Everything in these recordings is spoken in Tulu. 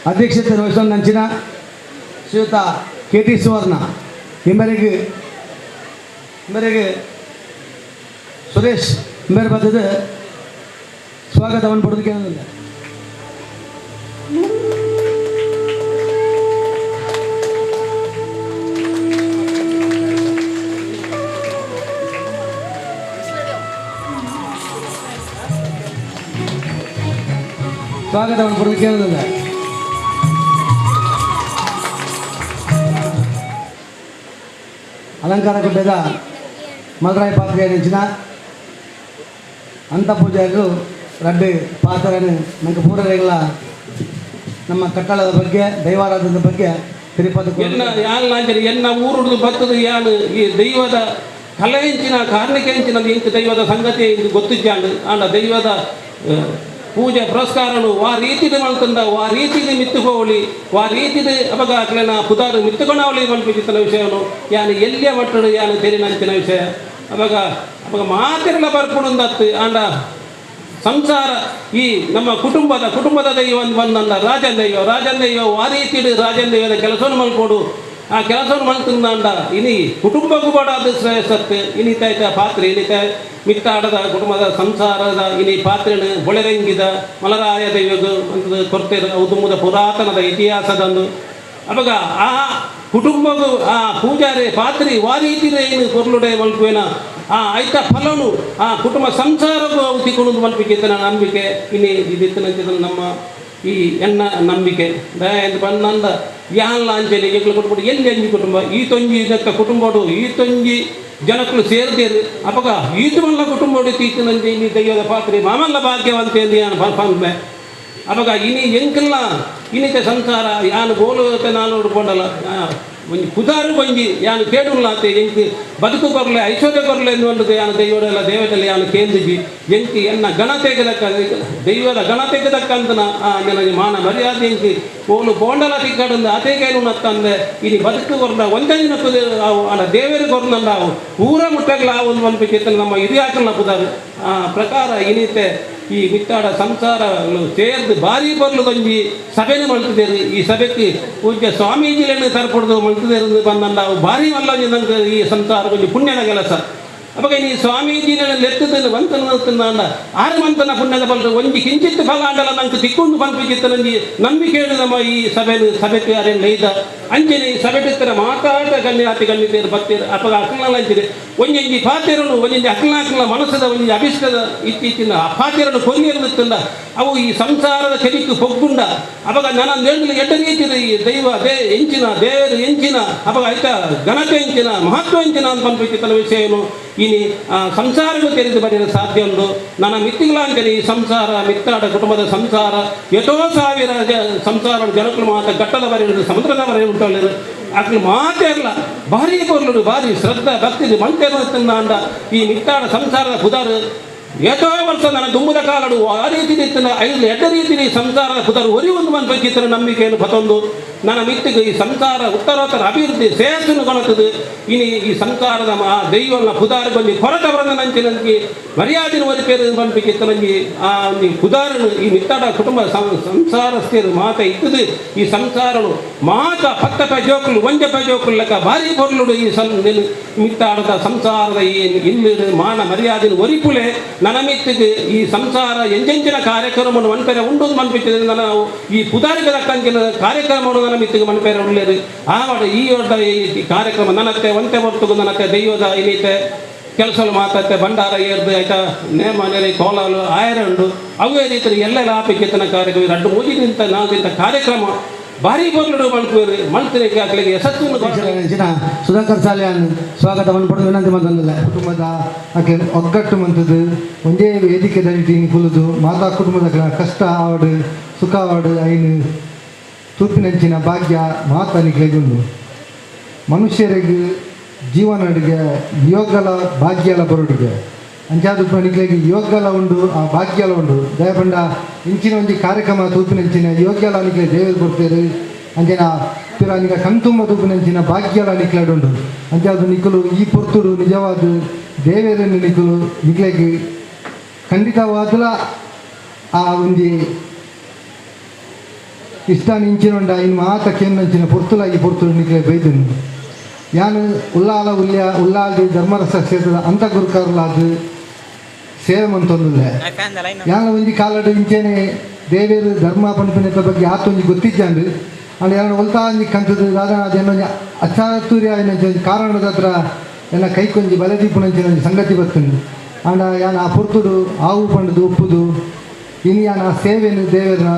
ಅಧ್ಯಕ್ಷತೆ ವಹಿಸಿದ ಶ್ರೀಯುತ ಕೆ ಟಿ ಸುವರ್ಣ ಇಂಬರಿಗೆ ಇಂಬರಿಗೆ ಸುರೇಶ್ ಇಂಬರ ಬತ್ತದ ಸ್ವಾಗತವನ್ನು ಪಡೆದಕ್ಕೆ. ಸ್ವಾಗತವನ್ನು ಪಡೆದಕ್ಕೆ. ಅಲಂಕಾರ ಗುಡ್ಡದ ಮಲರಾಯ ಪಾತ್ರೆ ನೆಂಚಿನ ಅಂತ ಪೂಜಾರಿಗಳು ರಡ್ಡು ಪಾತ್ರನ ನಂಗೆ ಪೂರರೆಗಳ ನಮ್ಮ ಕಟ್ಟಡದ ಬಗ್ಗೆ, ದೈವಾರಾಧನದ ಬಗ್ಗೆ ತಿರುಪತಿ ಎನ್ನ ಯಾನ್ ಎನ್ನ ಊರುಡು ಬತ್ತದ ಯಾನ್ ಈ ದೈವದ ಕಲೆ ಎಂಚಿನ, ಕಾರ್ಣಿಕ ಎಂಚಿನ, ಇಂಕ್ ದೈವದ ಸಂಗತಿ ಇಂಕ್ ಗೊತ್ತಿಜ್ಜಾಂಡ್. ಆಂಡ ದೈವದ ಪೂಜೆ ಪುರಸ್ಕಾರನು ವಾ ರೀತಿದ ಮಲ್ತಂದ, ವಾ ರೀತಿದ ಮಿತ್ತುಕೋವಳಿ, ವಾ ರೀತಿದ ಅಪಗ ಅಕ್ಲೆನ ಪುದಾರು ಮಿತ್ತುಕೊಣವಳಿ ಮಲ್ಪಿಚಿತ್ತನ ವಿಷಯನು ಯಾನ್ ಎಲ್ಲಿಯ ಮಟ್ಟಡು ಯಾನ್ ತೆರಿನಂಚಿನ ವಿಷಯ. ಅವಾಗ ಅವಾಗ ಮಾತೆರ್ಲ ಬರ್ಪುಡುಂದತ್ತು. ಆಂಡ ಸಂಸಾರ ಈ ನಮ್ಮ ಕುಟುಂಬದ ಕುಟುಂಬದ ದೈವ ಬಂದಂದ ರಾಜನ್ ದೈವ, ರಾಜನ್ ದೈವ ಆ ರೀತಿಡು ರಾಜನ್ ದೈವದ ಕೆಲಸವನ್ನು ಮಲ್ಕೊಡು. ಆ ಕೆಲಸವನ್ನು ಮಲ್ತಂದಾಂಡ ಇನಿ ಕುಟುಂಬಕ್ಕೂ ಬಡಾದ ಶ್ರೇಯಸ್ಸತ್ತು. ಇನಿತ ಪಾತ್ರೆ ಇನಿತ ಮಿತ್ತಾಡದ ಕುಟುಂಬದ ಸಂಸಾರದ ಇನಿ ಪಾತ್ರೆನು ಬೊಳೆರಂಗಿದ ಮಲರಾಯ ದೈವಗ ಅಂತ ಕೊರ್ತೆರು. ಅವು ತುಂಬುದ ಪುರಾತನದ ಇತಿಹಾಸದಂದು. ಅವಾಗ ಆ ಕುಟುಂಬಗೂ ಆ ಪೂಜಾರಿ ಪಾತ್ರಿ ವಾ ರೀತಿಯ ಏನು ಕೊರ್ಲುಡೆ ಮಲ್ಪುವೇನ, ಆ ಐತ ಫಲನು ಆ ಕುಟುಂಬ ಸಂಸಾರಕ್ಕೂ ಅವು ತಿಕ್ಕೊಂಡು ಮಲ್ಪಿಕೆ ನಂಬಿಕೆ. ಇನಿ ಇದಿತ್ತನಂಚಿನ ನಮ್ಮ ಈ ಎನ್ನ ನಂಬಿಕೆ ದಯ ಬಂದಂದ ಯಾನ್ಲ ಅಂಚನೆ ಎಂಕ್ಲ ಕುಟುಂಬ ಎಲ್ಲಿ ಅಂಜಿ ಕುಟುಂಬ ಈ ತೊಂಜಿ ಇದಕ್ಕ ಕುಟುಂಬಡು ಈ ತೊಂಜಿ ಜನಕ್ಕಳು ಸೇರ್ದೇರು. ಅಪಗ ಈತು ಮಲ್ಲ ಕುಟುಂಬಡು ತೀತನಂಜೆ ಇನಿ ದೈವದ ಪಾತ್ರೆ ಮಾಮಲ್ಲ ಭಾಗ್ಯವಂತೆ ಯಾನ್ ಪನ್ಪೆ. ಅಪಗ ಇನಿ ಎಂಕಲ್ಲ ಇನಿತ ಸಂಸಾರ ಯಾನ್ ಬೋಲು ನಾನು ಪಂಡಲ ಒಂಜಿ ಪುದಾರು ಒಂಜಿ ಯಾನ್ ಕೇಡುಲ್ಲಾತೆ ಎಂಕ್ ಬದುಕು ಕೊರ್ಲೆ, ಐಶ್ವರ್ಯ ಕೊರ್ಲೆ ಎಂದು ಯಾನ್ ದೈವಡೆಲ್ಲ ದೇವತೆಲ್ಲ ಯಾನ್ ಕೇಂದಿಜಿ. ಎಂಕ್ ಎನ್ನ ಗಣತೆಗೆ ದಕ್ಕ, ದೈವದ ಗಣತೆಗೆ ದಕ್ಕಂತನ ಆ ನನಗೆ ಮಾನ ಮರ್ಯಾದೆ ಎಂಕ್ ಓಲು ಬೋಂಡಲ ತಿಕ್ಕಡಂದು ಅತೇಕೇನು ನತ್ತಂದೆ. ಇನಿ ಬದುಕು ಕೊರ್ಲ ಒಂದೇ ದಿನಕ್ಕೂ ಅವು ಅಲ್ಲ ದೇವರು ಕೊರ್ನಂದ ಅವು ಊರ ಮುಟ್ಟಗ್ಲ ಆ ಒಂದು ಮನ್ಪಿಕೆ ನಮ್ಮ ಹಿರಿಯಾಕಲ್ನ ಪುದಾರು. ಆ ಪ್ರಕಾರ ಇನಿತೆ ಈ ಮಿತ್ತಾಡ ಸಂಸಾರ ಸೇರ್ದು ಭಾರಿ ಬರ್ಲು ಒಂಜಿ ಸಭೆನ ಮಲ್ತದೇರು. ಈ ಸಭೆಗೆ ಪೂಜ್ಯ ಸ್ವಾಮೀಜಿಗಳನ್ನು ತರ್ಪಡ್ದು ಮಲ್ತದೇರು ಬಂದಂಡ ಅವು ಭಾರಿ ಮಲ್ಲ ನಂಗೆ ಈ ಸಂಸಾರ ಒಂಜಿ ಪುಣ್ಯದ ಕೆಲಸ. ಅವಾಗ ಈ ಸ್ವಾಮೀಜಿನ ಲೆತ್ತದನ್ನು ಬಂತನ ಆರು ಮಂತನ ಪುಣ್ಯದ ಬಲ್ರು ಒಂಜಿ ಕಿಂಚಿತ್ ಫಲ ಆಂಡಲ ನಂಗೆ ತಿಕ್ಕೊಂಡು ಪನ್ಪಿಚಿತ್ತ ನಂಜಿ ನಂಬಿಕೆ ನಮ್ಮ ಈ ಸಭೆ ಸಭೆಗೆ ಅರೆ ಲೈದ ಅಂಚನೆ ಈ ಸಭೆ ಮಾತಾಟ ಗಣ್ಯಾತಿ ಗಣ್ಯತೇರು ಬತ್ತೀರು. ಅಪಗ ಅಕ್ಲನ ಅಂಚಿದೆ ಒಂಜೊಂಜಿ ಪಾತೆರನು ಒಂಜೊಂಜಿ ಅಕ್ಲನ ಮನಸ್ಸದ ಒಂಜಿ ಅಭಿಷ್ಟದ ಇತ್ತೀಚಿನ ಆ ಪಾತೆರನು ಕೊನ್ನಿರುತ್ತಂದ ಅವು ಈ ಸಂಸಾರದ ಕೆರಿಕು ಪೊಗ್ಗುಂಡ. ಅವಾಗ ನನ್ನ ನೇರ್ಲು ಎಡ್ಡ ರೀತಿಯ ಈ ದೈವ they ಎಂಚಿನ ದೇವರು ಎಂಚಿನ ಅವಾಗ ಆಯ್ತ ಘನತೆ ಎಂಚಿನ ಮಹತ್ವ ಎಂಚಿನ ಅಂತ ಪನ್ಪಿಚಿತ್ತನ ವಿಷಯನು ಇನಿ ಆ ಸಂಸಾರವು ತೆರೆದು ಬರೆಯಲು ಸಾಧ್ಯ ಉಂಟು. ನನ್ನ ಮಿತ್ತಿಗಳಂತೇಳಿ ಈ ಸಂಸಾರ ಮಿತ್ತಾಡ ಕುಟುಂಬದ ಸಂಸಾರ ಎಷ್ಟೋ ಸಾವಿರ ಸಂಸಾರ ಜನಕ್ಕಳು ಮಾತ ಘಟ್ಟದ ಬರೆಯುವುದು ಸಮುದ್ರದ ಬರೆಯ ಉಂಟು. ಅಕ್ಲು ಮಾತೇ ಅಲ್ಲ ಭಾರಿ ಪೊರ್ಲುಡು ಭಾರಿ ಶ್ರದ್ಧಾ ಭಕ್ತಿ ಮಂತೆ ಈ ಮಿತ್ತಾಡ ಸಂಸಾರದ ಪುದಾರು ಎಷ್ಟೋ ವರ್ಷ ನನ್ನ ದುಂಬುದ ಕಾಲಡು ಆ ರೀತಿ ಇತ್ತನ ಐದು ಎಡ್ಡ ರೀತಿ ಸಂಸಾರದ ಪುದಾರು ಒರಿ ಒಂದು ಮನ್ಪಕ್ಕಿತ್ತನ ನಂಬಿಕೆಯನ್ನು ಪತೊಂದು ನನ್ನ ಮಿತ್ತಿಗೆ ಈ ಸಂಸಾರ ಉತ್ತರೋತ್ತರ ಅಭಿವೃದ್ಧಿ ಶ್ರೇಯಸ್ಸನ್ನು ಕೊಣತದೆ. ಇನಿ ಈ ಸಂಸಾರದ ಆ ದೈವನ ಪುದಾರು ಬಂದು ಕೊರತ ಬರದ ನಂಚಿನಂಗೆ ಮರ್ಯಾದಿನ ಒರಿಪೇರು ಪನ್ಪಿಕ್ಕಿತ್ತನಂಗೆ ಆ ಒಂದು ಪುದಾರನು ಈ ಮಿತ್ತಾಡ ಕುಟುಂಬ ಸಂಸಾರಸ್ಥಿರು ಮಾತ ಇತ್ತದು. ಈ ಸಂಸಾರನು ಮಾತ ಪತ್ತ ಪಜೋಕುಲು ಒಂಜ ಪಜೋಕುಲು ಲೆಕ್ಕ ಭಾರಿ ಪೊರ್ಲುಡು ಈ ಸಂ ಮಿತ್ತಾಡದ ಸಂಸಾರದ ಈ ಇಲ್ಲಿಡು ಮಾನ ಮರ್ಯಾದಿನ ಒರಿಪುಲೆ ನನ್ನ ಮಿತ್ತಿಗೆ ಈ ಸಂಸಾರ ಎಂಜೆಂಚಿನ ಕಾರ್ಯಕ್ರಮವನ್ನು ಮನ್ಪೆರೆ ಉಂಡು ಮನ್ಪಿತ್ತಿದೆ. ನಾವು ಈ ಪುದಾರಿಗೆ ದಕ್ಕಂಚಿನ ಕಾರ್ಯಕ್ರಮವನ್ನು ನನ್ನ ಮಿತ್ತಿಗೆ ಮನ್ಪೆರೆ ಉಳ್ಳೇರು. ಆವಾಡ ಈ ಒಡ್ಡ ಈ ಕಾರ್ಯಕ್ರಮ ನನ್ನತ್ತೆ ಒಂತೆ ಹೊರ್ತುಗು ನನ್ನತ್ತೆ ದೈವದ ಇನ್ನೀತೆ ಕೆಲಸಲು ಮಾತತ್ತೆ ಭಂಡಾರ ಏರ್ದು ಆಯ್ತಾ ನೇಮ ನೆರೆ ಕೋಲಾಲು ಆಯರ ಉಂಡು ಅವೇ ರೀತಿ ಎಲ್ಲೆಲ್ಲ ಆಪಿಕೆತನ ಕಾರ್ಯಕ್ರಮ ರಡ್ಡು ಮೂಜಿ ನಿಂತ ನಾಲ್ಕು ಕಾರ್ಯಕ್ರಮ ಭಾರಿ ಬೊರ್ಲುಡು ಮಲ್ಪುವೆರು ಮಲ್ತಿನಕ್ಕೆ ಅಕ್ಲೆಗ್ ಯಶಸ್ಸನ್ನು ಸುಧಾಕರ್ ಸಾಲಿಯಾನ್ ಸ್ವಾಗತವನ್ನು ಪಡೆದು ವಿನಂತಿ ಮಂತೊಂದುಲ್ಲೆ. ಕುಟುಂಬದ ಅಕ್ಲೆ ಒಗ್ಗಟ್ಟು ಮಂತದ್ದು ಒಂದೇ ವೇದಿಕೆ ದಡಿಟ್ ಕುಲುದು ಮಾತಾ ಕುಟುಂಬದ ಕಷ್ಟ ಆವಡ್ ಸುಖ ಆವಡ್ ಐನು ತೂಪಿನಂಚಿನ ಭಾಗ್ಯ ಮಾತ ನಿಕ್ಲೆಗುಂಡು. ಮನುಷ್ಯರಿಗೆ ಜೀವನಡಿಗೆ ಯೋಗಲ ಭಾಗ್ಯಲ ಬರೋಡಿಗೆ ಅಂಚಾದ ನಿಕ್ಲೆಗ್ ಯೋಗಲ ಉಂಡು, ಆ ಭಾಗ್ಯಲ ಉಂಡು. ದಯಪಂಡ ಇಂಚಿನ ಒಂಜಿ ಕಾರ್ಯಕ್ರಮ ತೂಪಿನಂಚಿನ ಯೋಗ್ಯಲ ನಿಕ್ಲೆ ದೇವರು ಕೊಡ್ತೇರು. ಅಂಚಿನ ಪಿರ ನಿಕ ಕಣ್ತುಂಬ ತೂಪಿನಂಚಿನ ಭಾಗ್ಯಲ ನಿಕ್ಲಡ್ ಉಂಡು. ಅಂಚಾದ ನಿಕುಲು ಈ ಪೊರ್ತುಡು ನಿಜವಾದ ದೇವರನ್ನು ನಿಕುಲು ನಿಕ್ಲೆಗ್ ಖಂಡಿತವಾದಲ ಆ ಒಂಜಿ ಇಷ್ಟ ಇಂಚಿನೊಂಡ ಇನ್ನು ಮಾತ ಕೇಂದ್ರಂಚಿನ ಪೊರ್ತುಲಾಗಿ ಪೊರ್ತುಲು ನಿಕ್ಲೆ ಬೈದನು. ಯಾನು ಉಲ್ಲಾಲ ಉಲ್ಯ ಉಲ್ಲಾಲ್ದಿ ಧರ್ಮರಸ ಕ್ಷೇತ್ರದ ಅಂತ ಗುರುಕಾರಲಾದ ಸೇವೆ ಮಂತೊಂದುಲ್ಲೆ. ಯಾನ ಒಂಜಿ ಕಾಲಡು ಇಂಚೆನೆ ದೇವೇರು ಧರ್ಮ ಪನ್ಪಿನತ ಬಗ್ಗೆ ಆತೊಂಜಿ ಗೊತ್ತಿಜ್ಜಾಂಡು. ಅಂಡ್ ಯಾನ ಒಲ್ತಾ ಒಂಜಿ ಕಂತದ್ದು ದಾದಾ ಅದೇನೊಂಜಿ ಅಚಾತುರ್ಯ ಒಂಜಿ ಕಾರಣದ ಹತ್ರ ಎನ್ನ ಕೈಕೊಂಜಿ ಬಲದೀಪುನಂಚಿನ ಒಂಜಿ ಸಂಗತಿ ಬತ್ತುಂಡು. ಆಂಡ ಯಾನ ಆ ಪೊರ್ತುಡು ಆವು ಪಂಡದು ಒಪ್ಪುದು ಇನಿ ಯಾನ ಆ ಸೇವೆಯನ್ನು ದೇವರನ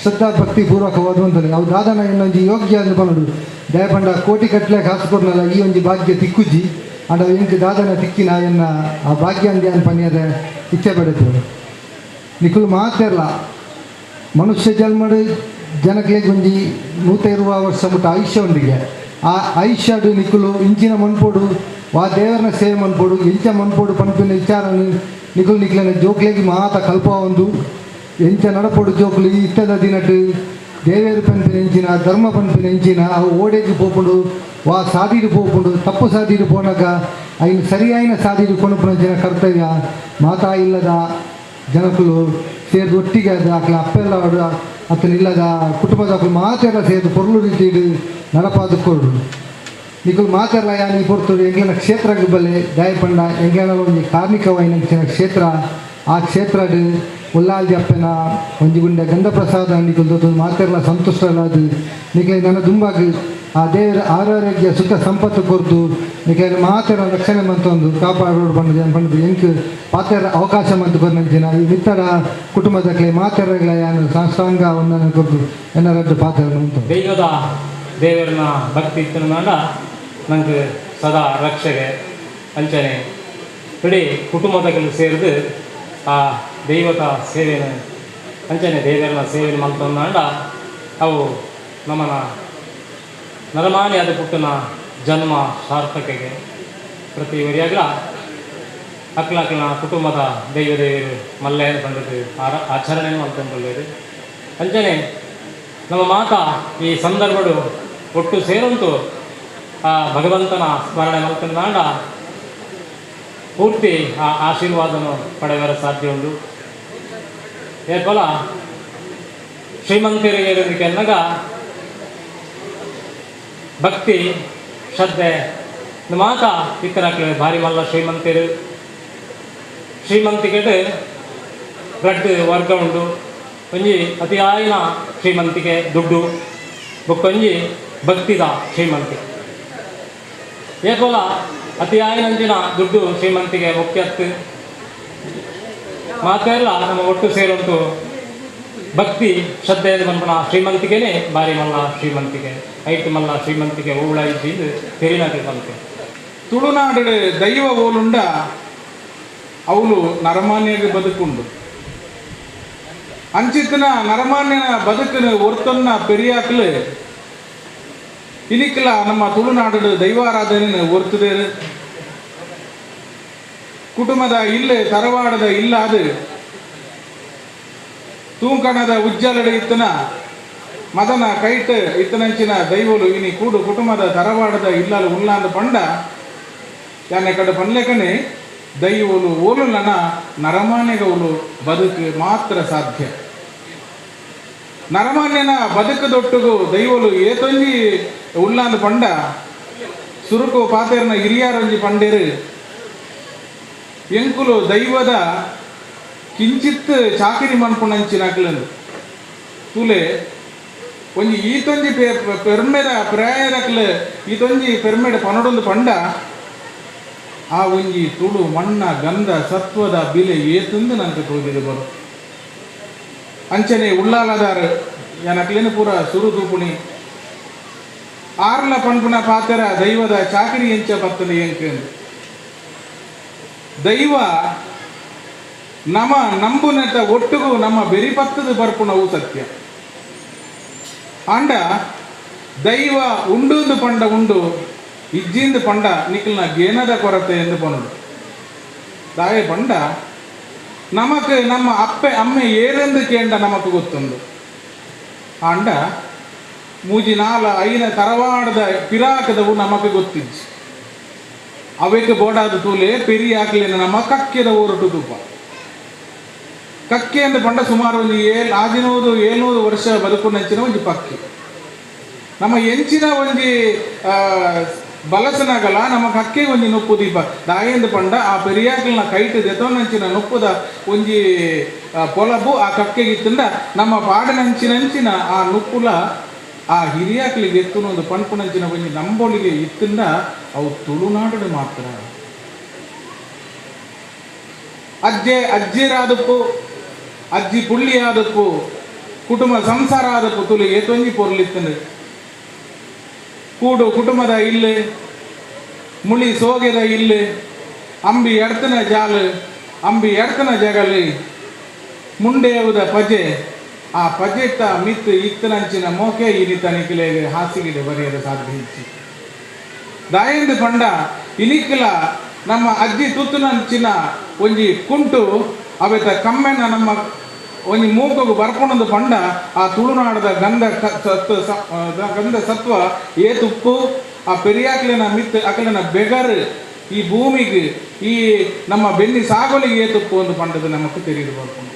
ಶ್ರದ್ಧಾ ಭಕ್ತಿ ಪೂರ್ವಕವಾದಂತದೆ. ಅವು ದಾದನ ಇನ್ನೊಂಜಿ ಯೋಗ್ಯ ಅಂದ್ ಪನೊಡು. ದಯಪಂಡ ಕೋಟಿ ಕಟ್ಲೆ ಕಾಸು ಕೊರ್ನಲ ಈ ಒಂಜಿ ಭಾಗ್ಯ ತಿಕ್ಕುಜಿ. ಆಂಡ ಎಂಕ್ ದಾದನ ತಿಕ್ಕಿನ ಎನ್ನ ಆ ಭಾಗ್ಯ ಅಂದ್ಯಾನ್ ಪನಿಯರೆ ಇಚ್ಛೆ ಪಡೆತು. ನಿಕುಲು ಮಾತೆರ್ಲ ಮನುಷ್ಯ ಜನ್ಮಡು ಜನಕ್ಕೆ ಒಂಜಿ 120 ವರ್ಷ ಮುಟ್ಟ ಆಯುಷ್ಯ ಉಂಡಿಗೆ. ಆ ಆಯುಷ್ಯಡು ನಿಕುಲು ಇಂಚಿನ ಮನ್ಪೊಡು ವಾ ದೇವರನ ಸೇವೆ ಮನ್ಪೊಡು ಎಂಚ ಮನ್ಪೊಡು ಪನ್ಪಿನ ವಿಚಾರನು ನಿಕುಲು ನಿಕ್ಲೆನ ಜೋಕ್ಲೆಗ್ ಮಾತ ಕಲ್ಪ ಒಂದು ಎಂಚ ನಡಪೊಡು ಜೋಕ್ಲು ಈ ಇತ್ತದ ದಿನಟ್ ದೇವೇರು ಪನ್ಪಿನ ಎಂಚಿನ ಧರ್ಮ ಪನ್ಪಿನ ಎಂಚಿನ ಅವು ಓಡೆಗ್ ಪೋಪುಂಡು ವಾ ಸಾದಿಡು ಪೋಪುಂಡು ತಪ್ಪು ಸಾದಿಡು ಪೋನಾಗ ಐನ್ ಸರಿಯಾಯಿನ ಸಾದಿಡು ಕೊಣಪುನಂಚಿನ ಕರ್ತವ್ಯ ಮಾತಾ ಇಲ್ಲದ ಜನಕುಲು ಸೇರ್ದು ಒಟ್ಟಿಗೆ ಅದು ಅಕ್ಲ ಅಪ್ಪೆಲ್ಲ ಅತನ ಇಲ್ಲದ ಕುಟುಂಬದ ಮಾತೆಲ್ಲ ಸೇರ್ದು ಪೊರ್ಲು ರೀತಿಡು ನಡಪಾದ ಕೊಡು. ನಿಕುಲು ಮಾತೆಲ್ಲ ಯಾನ್ ಈ ಪೊರ್ತುಡು ಎಂಕ್ಲೆನ ಕ್ಷೇತ್ರಗ್ ಬಲೆ ದಯಪಂಡ ಎಂಕ್ಲೆನ ಒಂಜಿ ಕಾರ್ಣಿಕವಾಯಿನಂಚಿನ ಕ್ಷೇತ್ರ. ಆ ಕ್ಷೇತ್ರಡ್ ಉಲ್ಲಾಲ್ದಿ ಅಪ್ಪೆನ ಒಂಜಿ ಗುಂಡೆ ಗಂಧ ಪ್ರಸಾದ ನಿಕುಲು ತೋತುದು ಮಾತೆರ್ಲ ಸಂತುಷ್ಟಲಾದ್ ನಿಕ್ಲೆ ನನ್ನ ದುಂಬಾಗ್ ಆ ದೇವರ ಆರೋಗ್ಯ ಸುಖ ಸಂಪತ್ತು ಕೊರ್ದು ನಿಕ್ಲೆನ ಮಾತೆರ ರಕ್ಷಣೆ ಮಂತೊಂದು ಕಾಪಾಡೋಡು ಪಂಡುದು ಯಾನ್ ಪಂಡುದು ಎಂಕ್ ಪಾತೆರ ಅವಕಾಶ ಮಂತು ಕೊರ್ನಂಚಿನ ಈ ಮಿತ್ತರ ಕುಟುಂಬದಕ್ಲೆ ಮಾತೆರಗ್ಲ ಯಾನ್ ಸಾಷ್ಟಾಂಗ ವಂದನೆ ಕೊರ್ದು ಎನ್ನ ರಡ್ಡು ಪಾತೆರ ಉಂಟು. ದೈವದ ದೇವರನ ಭಕ್ತಿ ಇತ್ತನಾಂಡ ನಂಗೆ ಸದಾ ರಕ್ಷೆಗೆ ಅಂಚನೆ ಇಡೀ ಕುಟುಂಬದಗಳು ಸೇರಿದು ಆ ದೈವದ ಸೇವೆನ ಅಂಚನೆ ದೇವರನ ಸೇವೆನ ಮಂತೊಂದಾಂಡ ಅವು ನಮ್ಮನ ನರಮಾನಿ ಅದು ಪುಟ್ಟನ ಜನ್ಮ ಸಾರ್ಥಕೆಗೆ ಪ್ರತಿ ವರಿಯಾಗ್ಲ ಅಕ್ಲಕ್ಲನ ಕುಟುಂಬದ ದೈವ ದೇವರು ಮಲ್ಲೆ ಬಂದದ್ದು ಆಚರಣೆ ಮಂತೊಂದುಳ್ಳೇರು. ಅಂಚನೆ ನಮ್ಮ ಮಾತಾ ಈ ಸಂದರ್ಭಡು ಒಟ್ಟು ಸೇರಂತೂ ಆ ಭಗವಂತನ ಸ್ಮರಣೆ ಮಲ್ತಂದಾಂಡ ಪೂರ್ತಿ ಆ ಆಶೀರ್ವಾದನು ಪಡೆಯರ ಸಾಧ್ಯ ಉಂಟು. ಏಪಲ ಶ್ರೀಮಂತರಿಗೆ ಅನ್ನಗ ಭಕ್ತಿ ಶ್ರದ್ಧೆ ಮಾತ ಇತ್ತರಾಕ್ಲೆ ಭಾರಿ ಮಲ್ಲ ಶ್ರೀಮಂತರು ಶ್ರೀಮಂತಿಕೆಟ್ ರಡ್ಡು ವರ್ಗ ಉಂಟು. ಒಂಜಿ ಅತಿಯಾಯಿನ ಶ್ರೀಮಂತಿಕೆ ದುಡ್ಡು ಬೊಕ್ಕೊಂಜಿ ಭಕ್ತಿದ ಶ್ರೀಮಂತಿಕೆ. ಏಕೋಲ ಅತಿಯಾಯಿನಂಚಿನ ದುಡ್ಡು ಶ್ರೀಮಂತಿಗೆ ಮುಖ್ಯತ್ತು ಮಾತೆಲ್ಲ ನಮ್ಮ ಒಟ್ಟು ಸೇರುಂಟು ಭಕ್ತಿ ಶ್ರದ್ಧೆ ಬಂಪಣ ಶ್ರೀಮಂತಿಕೆನೇ ಬಾರಿ ಮಲ್ಲ ಶ್ರೀಮಂತಿಕೆ ಐತು ಮಲ್ಲ ಶ್ರೀಮಂತಿಕೆ ಓಳ ಇದ್ದು ತೆರಿನಾಟಿ ಬಂತೆ. ತುಳುನಾಡು ದೈವ ಓಲುಂಡ ಅವಳು ನರಮಾನ್ಯಗೆ ಬದುಕುಂಡು. ಅಂಚಿತ್ತಿನ ನರಮಾನ್ಯನ ಬದುಕಿನ ಒರ್ತನ್ನ ಪೆರಿಯಾಕ್ಲು ಇನಿಕ್ಲ ನಮ್ಮ ತುಳುನಾಡು ದೈವಾರಾಧನೆ ಒರ್ತುದೇರು. ಕುಟುಂಬದ ಇಲ್ಲೆ ತರವಾಡದ ಇಲ್ಲಾದು ತೂಂಕಣದ ಉಜ್ಜಲಡು ಇತ್ತನ ಮದನ ಕೈಟ್ ಇತ್ತನಂಚಿನ ದೈವಲು ಇನಿ ಕೂಡು ಕುಟುಂಬದ ತರವಾಡದ ಇಲ್ಲಲು ಉಲ್ಲಾಂದ ಪಂಡ ಯಾನೆ ಕಡೆ ಪನ್ಲೆಕನೆ ದೈವಲು ಓಲುಲನ ನರಮಾನ್ಯಗೌಲು ಬದುಕು ಮಾತ್ರ ಸಾಧ್ಯ. ನರಮಾನ್ಯನ ಬದುಕದೊಟ್ಟುಗು ದೈವಲು ಏತೊಂಜಿ ಉಲ್ಲಾಂದ ಪಂಡ ಸುರುಕು ಪಾತೆರ್ನ ಹಿರಿಯಾರೊಂಜಿ ಪಂಡೇರು ಎಂಕುಲು ದೈವದ ಕಿಂಚಿತ್ ಚಾಕಿರಿ ಮನ್ಪುಣಂಚಿನಕ್ಲಂದು ತುಲೆ ಒಂಜಿ ಈತೊಂಜಿ ಪೆರ್ಮೆದ ಪ್ರಾಯದಕ್ಲು ಈತೊಂಜಿ ಪೆರ್ಮೆಡ ಪನಡೊಂದು ಪಂಡ ಆ ಒಂಜಿ ತುಳು ಮಣ್ಣ ಗಂಧ ಸತ್ವದ ಬಿಲೆ ಏತಂದು ನಂಗೆ ತೋಜಿದೆ ಬರು. ಅಂಚನೆ ಉಳ್ಳಾಲದಾರ ಏನಕ್ಲೇನು ಪೂರ ಸುರು ತೂಪುಣಿ ಆರ್ಲ ಪಣ್ಪುಣ ಪಾತೆರ ದೈವದ ಚಾಕಿರಿ ಎಂಚ ಬತ್ತನೆ ಎಂಕ ದೈವ ನಮ ನಂಬುನಟ ಒಟ್ಟುಗು ನಮ್ಮ ಬೆರಿಪತ್ತದ ಬರ್ಪುಣವು ಸತ್ಯ. ಆಂಡ ದೈವ ಉಂಡುಂದು ಪಂಡ ಉಂಡು ಇಜ್ಜಿಂದು ಪಂಡ ನಿಖಲ್ನ ಗೇನದ ಕೊರತೆ ಎಂದು ಪನಡು. ದಾಯೆ ಪಂಡ ನಮಕ್ ನಮ್ಮ ಅಪ್ಪೆ ಅಮ್ಮೆ ಏರೆಂದು ಕೇಂಡ ನಮಕ್ ಗೊತ್ತುಂಡು. ಆಂಡ ಮೂಜಿ ನಾಲ ಐನ ತರವಾಡದ ಪಿರಾಕದವು ನಮಕ್ ಗೊತ್ತಿಜ್ಜಿ. ಅವೆಕ್ ಬೋಡಾದ ತೂಲೆ ಪೆರಿಯಾಕ್ಲೇನ ನಮ್ಮ ಕಕ್ಕೆದ ಊರುಟು ತೂಪ. ಕಕ್ಕೆ ಎಂದು ಪಂಡ ಸುಮಾರು ಒಂದು 600 700 ವರ್ಷ ಬದುಕು ನಂಚಿನ ಒಂಜಿ ಪಕ್ಕಿ. ನಮ್ಮ ಎಂಚಿನ ಒಂಜಿ ಬಲಸನಗಲ ನಮ್ಮ ಕಕ್ಕೆ ಒಂಜಿ ನುಪ್ಪು ದೀಪ ದಾಯೆಂದು ಪಂಡ ಆ ಪೆರಿಯಾಕಲ್ನ ಕೈಟ್ ದೆತೊನಂಚಿನ ನುಪ್ಪುದ ಒಂಜಿ ಪೊಲಬು ಆ ಕಕ್ಕೆಗೆ ಇತ್ತಿಂದ ನಮ್ಮ ಪಾಡನಂಚಿನಂಚಿನ ಆ ನುಪ್ಪುಲ ಆ ಹಿರಿಯಾಕಲಿಗೆ ಎತ್ತುನ ಒಂದು ಪಣ್ಪುನಂಚಿನ ಒಂಜಿ ನಂಬೊಳಿಗೆ ಇತ್ತಿಂದ ಅವು ತುಳುನಾಡು ಮಾತ್ರ. ಅಜ್ಜೆ ಅಜ್ಜಿರಾದಪ್ಪು ಅಜ್ಜಿ ಪುಳ್ಳಿಯಾದಪ್ಪು ಕುಟುಂಬ ಸಂಸಾರ ಆದಪ್ಪು ತುಳು ಏತೊಂಜಿ ಪೊರ್ಲಿತ್ತಂದು ಕೂಡು ಕುಟುಂಬದ ಇಲ್ಲು ಮುಳಿ ಸೋಗೆದ ಇಲ್ಲು ಅಂಬಿ ಎಡ್ತನ ಜಾಲು ಅಂಬಿ ಎಡ್ತನ ಜಗಲು ಮುಂಡೇವುದ ಪಜೆ ಆ ಪಜೆತ್ತ ಮಿತ್ತು ಇತ್ತನಂಚಿನ ಮೋಕೆ ಇನಿತ ನಿಖಿಲೆ ಹಾಸಿಗೆ ಬರೆಯದ ಸಾಧ್ಯ ಇಚ್ಚಿ. ದಾಯಂದು ಪಂಡ ಇನಿಕ್ಲ ನಮ್ಮ ಅಜ್ಜಿ ತುತ್ತುನಂಚಿನ ಒಂಜಿ ಕುಂಟು ಅವೆತ ಕಮ್ಮೆನ ನಮ್ಮ ಒಂಜಿ ಮೂಕಗು ಬರ್ಪಣದು ಪಂಡ ಆ ತುಳುನಾಡದ ಗಂಧ ಗಂಧ ಸತ್ವ ಏ ತುಪ್ಪು ಆ ಪೆರಿಯಾಕ್ಲಿನ ಮಿತ್ತು ಅಕಲಿನ ಬೆಗರು ಈ ಭೂಮಿಗೆ ಈ ನಮ್ಮ ಬೆನ್ನಿ ಸಾಗೋಲಿಗೆ ಏ ತುಪ್ಪು ಒಂದು ಪಂಡದ ನಮಕ್ ತಿಳಿದು ಬರ್ಕೊಂಡು.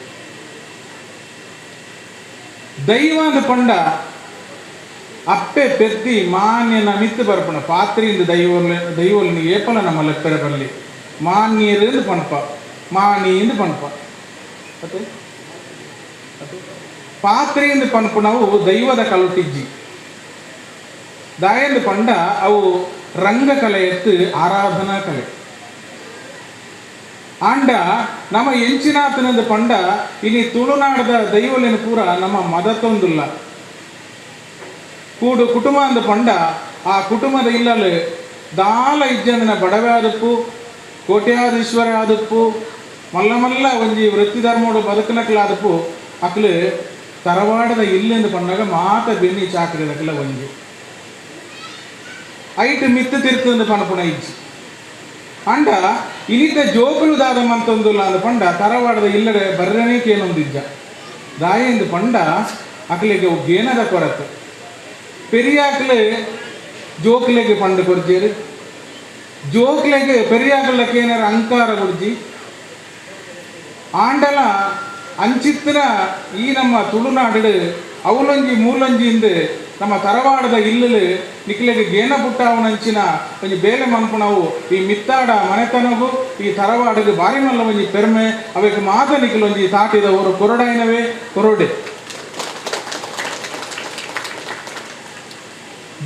ದೈವ ಅಂದ್ ಪಂಡ ಅಪ್ಪೆ ಪೆತ್ತಿ ಮಾನ್ಯನ ಮಿತ್ತು ಬರ್ಪಣ ಪಾತ್ರಿಯಿಂದ ದೈವಲ್ನಿ ಏಪಲ ನಮ್ಮ ಲೆಪ್ಪೆರ ಬರಲಿ ಮಾನ್ಯರು ಪಣಪ ಮಾನಿಯಿಂದ ಪಣಪ ಮತ್ತೆ ಪಾತ್ರೆಯಿಂದ ಪನ್ಪುನವು ದೈವದ ಕಲುಟಿಜ್ಜಿ. ದಾಯಂದು ಪಂಡ ಅವು ರಂಗಕಲೆ ಎತ್ತು ಆರಾಧನಾ ಕಲೆ. ಆಂಡ ನಮ್ಮ ಎಂಚಿನಾತನಂದು ಪಂಡ ಇನಿ ತುಳುನಾಡದ ದೈವಲಿನ ಪೂರ ನಮ್ಮ ಮದತೊಂದುಲ್ಲ. ಕೂಡು ಕುಟುಂಬ ಅಂದ ಪಂಡ ಆ ಕುಟುಂಬದ ಇಲ್ಲಲು ದಾಲ ಇಜ್ಜಂದನ ಬಡವೆ ಆದಪ್ಪು ಕೋಟ್ಯಾಧೀಶ್ವರ ಆದಪ್ಪು ಮಲ್ಲ ಮಲ್ಲ ಒಂಜಿ ವೃತ್ತಿ ಧರ್ಮೋಡು ಬದುಕನಕ್ಲಾದಪ್ಪು ಅಕ್ಲು ತರವಾಡದ ಇಲ್ಲೆಂದು ಪಂಡಾಗ ಮಾತ ಬೆನ್ನಿ ಚಾಕ್ರಿದಕ್ಲ ಒಂಜಿ ಐಟ್ ಮಿತ್ತು ತಿರ್ತಂದು ಪಣಪುಣ ಇಜ್ಜಿ. ಅಂಡ ಇನಿತ ಜೋಕುಲು ದಾದ ಮಂತೊಂದುಲ್ಲ ಅಂದ ಪಂಡ ತರವಾಡದ ಇಲ್ಲಡೆ ಬರ್ರನೇ ಕೇನೊಂದಿಜ್ಜ. ದಾಯೆಂದು ಪಂಡ ಅಕ್ಲಿಗೆ ಗೇನದ ಕೊರತೆ. ಪೆರಿಯಾಕ್ಲೆ ಜೋಕ್ಲೆಗೆ ಪಂಡ ಕೊರ್ಜೇರು ಜೋಕ್ಲೆಗೆ ಪೆರಿಯಾಕಲಕ್ಕೆ ಏನಾರ ಅಂಕಾರ ಕೊಡ್ಜಿ. ಆಂಡಲ ಅಂಚಿತ್ತಿನ ಈ ನಮ್ಮ ತುಳುನಾಡು ಅವಲೊಂಜಿ ಮೂಲೊಂಜಿಂದ ನಮ್ಮ ತರವಾಡದ ಇಲ್ಲಲು ನಿಕ್ಲೆಗೆ ಗೇನ ಪುಟ್ಟಾವನಂಚಿನ ಒಂಜಿ ಬೇಲೆ ಮನ್ಪುನವು ಈ ಮಿತ್ತಾಡ ಮನೆತನಗು ಈ ತರವಾಡಗೆ ಬಾರಿ ಮಲ್ಲ ಒಂಜಿ ಪೆರ್ಮೆ ಅವೆಕ್ ಮಾತ ನಿಕ್ಲೊಂಜಿ ತಾಟಿದ ஒரு ಕೊರಡಾಯಿನವೇ ಕೊರಡೆ.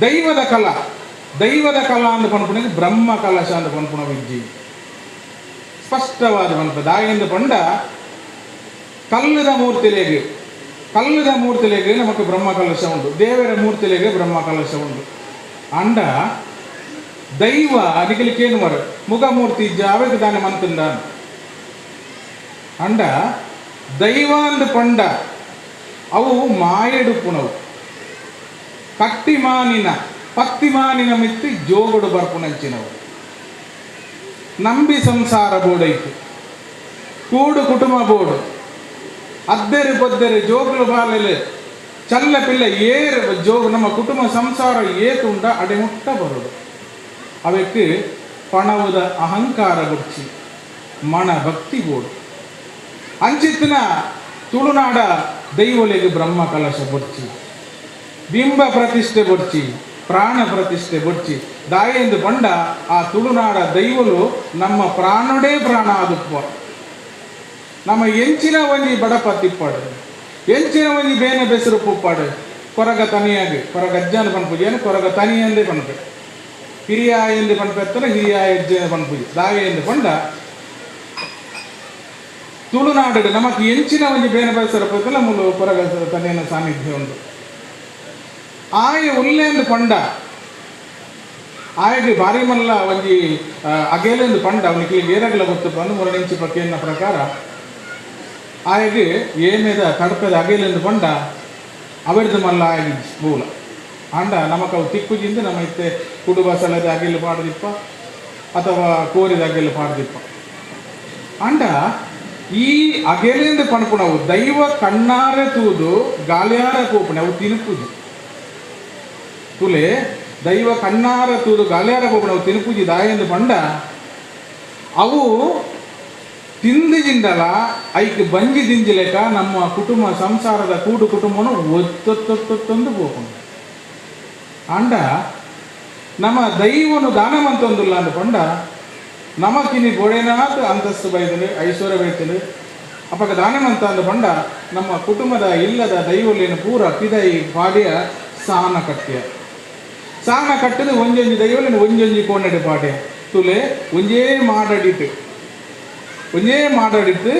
ದೈವದ ಕಲಾ ದೈವದ ಕಲಾ ಅಂದ ಪನ್ಪುನಗೆ ಬ್ರಹ್ಮ ಕಲಶ ಅಂದ ಪನ್ಪುನ ವಿಜ್ಜಿ ಸ್ಪಷ್ಟವಾದ ಪನ್ಪ. ದಾಯೆಂದು ಪಂಡ ಕಲ್ಲುದ ಮೂರ್ತಿಲೆಗೆ ಕಲ್ಲುದ ಮೂರ್ತಿಲೆಗೆ ನಮಕ್ ಬ್ರಹ್ಮ ಕಲಶ ಉಂಟು, ದೇವರ ಮೂರ್ತಿಲೆಗೆ ಬ್ರಹ್ಮ ಕಲಶ ಉಂಟು. ಅಂಡ ದೈವ ಅದಿಕಲಿಕೇನು ಮರ ಮುಖಮೂರ್ತಿ ಜಾವೆಗೆ ದಾನೆ ಮಂತಂದ ಅಂಡ ದೈವ ಅಂದ ಪಂಡ ಅವು ಮಾಯೆಡುಪ್ಪುನವು ಕಟ್ಟಿಮಾನಿನ ಪತ್ತಿಮಾನಿನ ಮಿತ್ತಿ ಜೋಗುಡು ಬರ್ಪುನಂಚಿನವು. ನಂಬಿ ಸಂಸಾರ ಬೋಡೈತು ಕೂಡು ಕುಟುಂಬ ಬೋಡು ಅದ್ದೆರು ಪೊದ್ದೆರು ಜೋಗುಲು ಬಾಲೆಲು ಚಲ್ಲ ಪಿಲ್ಲ ಏರು ಜೋಗು ನಮ್ಮ ಕುಟುಂಬ ಸಂಸಾರ ಏತುಂಡ ಅಡೆಮುಟ್ಟ ಬರೋದು. ಅವಕ್ಕೆ ಪಣವುದ ಅಹಂಕಾರ ಗುಡ್ಚಿ ಮಣ ಭಕ್ತಿ ಬೋಡು. ಅಂಚಿತ್ತಿನ ತುಳುನಾಡ ದೈವೊಲೆಗೆ ಬ್ರಹ್ಮ ಕಲಶ ಬೊಡ್ಚಿ ಬಿಂಬ ಪ್ರತಿಷ್ಠೆ ಬೊಡ್ಚಿ ಪ್ರಾಣ ಪ್ರತಿಷ್ಠೆ ಬೊಡ್ಚಿ. ದಾಯೆಂದು ಪಂಡ ಆ ತುಳುನಾಡ ದೈವಲು ನಮ್ಮ ಪ್ರಾಣೋಡೇ ಪ್ರಾಣ ಆದುಪ್ಪ. ನಮ್ಮ ಎಂಚಿನ ಒಂಜಿ ಬಡಪ ತಿಪ್ಪಾಡು ಎಂಚಿನ ಒಂಜಿ ಬೇನೆ ಬೆಸರು ಪುಪ್ಪಾಡು ಕೊರಗ ತನಿಯಾಗಿ ಕೊರಗಜ್ಜನ ಪನ್ಪುಜಿ ಏನು ಕೊರಗ ತನಿಯಂದೇ ಪನ್ಪೆ ಹಿರಿಯ ಎಂದು ಪನ್ಪೆತ್ತನ ಹಿರಿಯ ಅಜ್ಜ ಪನ್ಪುಜಿ. ದಾಯೆಂದು ಪಂಡ ತುಳುನಾಡು ನಮಕ್ ಎಂಚಿನ ಒಂಜಿ ಬೇನೆ ಬೆಸರು ಪುತ್ತಲ ಮುಲು ಕೊರಗ ತನಿಯನ ಸಾನ್ನಿಧ್ಯ ಉಂಟು. ಆಯ ಉಲ್ಲೇಂದು ಪಂಡ ಆಯಗೆ ಬಾರಿ ಮಲ್ಲ ಒಂಜಿ ಅಗೇಲೆಂದು ಪಂಡ ಅವನಿಗೆ ಏರಗಲ ಗೊತ್ತು ಬಂದು ಮುರಣಿಂಚಿ ಪಕ್ಕಿಯನ್ನ ಪ್ರಕಾರ ಆಯಗೆ ಏಮೇದ ತಡಪದ ಅಗೇಲೆಂದು ಪಂಡ ಅವರದು ಮಲ್ಲ ಆಗಿ ಮೂಲ ಅಂಡ ನಮಕ್ ಅವು ತಿಕ್ಕುಜಿಂದ ನಮ್ಮ ಇತ್ತೆ ಕುಡುಬ ಸಲದ ಅಗೆಲು ಪಾಡದಿಪ್ಪ ಅಥವಾ ಕೋರಿದ ಅಗೆಲು ಪಾಡದಿಪ್ಪ. ಅಂಡ ಈ ಅಗೆಲೆಂದು ಪಣಪುಣವು ದೈವ ಕಣ್ಣಾರೆ ತೂದು ಗಾಳಿಯಾರ ಕೂಪಣೆ ಅವು ತಿನುಪುಜಿ. ತುಲೆ ದೈವ ಕಣ್ಣಾರ ತೂದು ಗಾಳಿಯಾರ ಕೂಪಣೆ ಅವು ತಿನುಪುಜಿ ದಾಯೆಂದು ಪಂಡ ಅವು ತಿಂದಿಜಿಂದಲ ಐಕ್ ಬಂಜಿ ದಿಂಜಿಲೆಕ ನಮ್ಮ ಕುಟುಂಬ ಸಂಸಾರದ ಕೂಡು ಕುಟುಂಬನು ಒತ್ತೊತ್ತೊತ್ತೊತ್ತೊಂದು ಪೋಪುಂಡು. ಆಂಡ ನಮ್ಮ ದೈವನು ದಾನಮಂತೊಂದುಲ್ಲ ಅಂದ್ ಪಂಡ ನಮಕಿನಿ ಬೋಡೆನಾಥ್ ಅಂತಸ್ತು ಬೈದನು, ಐಶ್ವರ್ಯ ಬೈತನು. ಅಪಗ ದಾನಮಂತ ಅಂದ್ ಪಂಡ ನಮ್ಮ ಕುಟುಂಬದ ಇಲ್ಲದ ದೈವಲೇನು ಪೂರ ಪಿದೈ ಪಾಡ್ಯ ಸಾನ ಕಟ್ಯ. ಸಾನ ಕಟ್ಟದು ಒಂಜೊಂಜಿ ದೈವಲೇನು ಒಂಜೊಂಜಿ ಕೋಣೆಡು ಪಾಡ್ಯ ತುಲೆ ಒಂಜೇ ಮಾಡಡಿಟ್ಟು ಒಂಜೇ ಮಾಡಡಿಟ್ಟು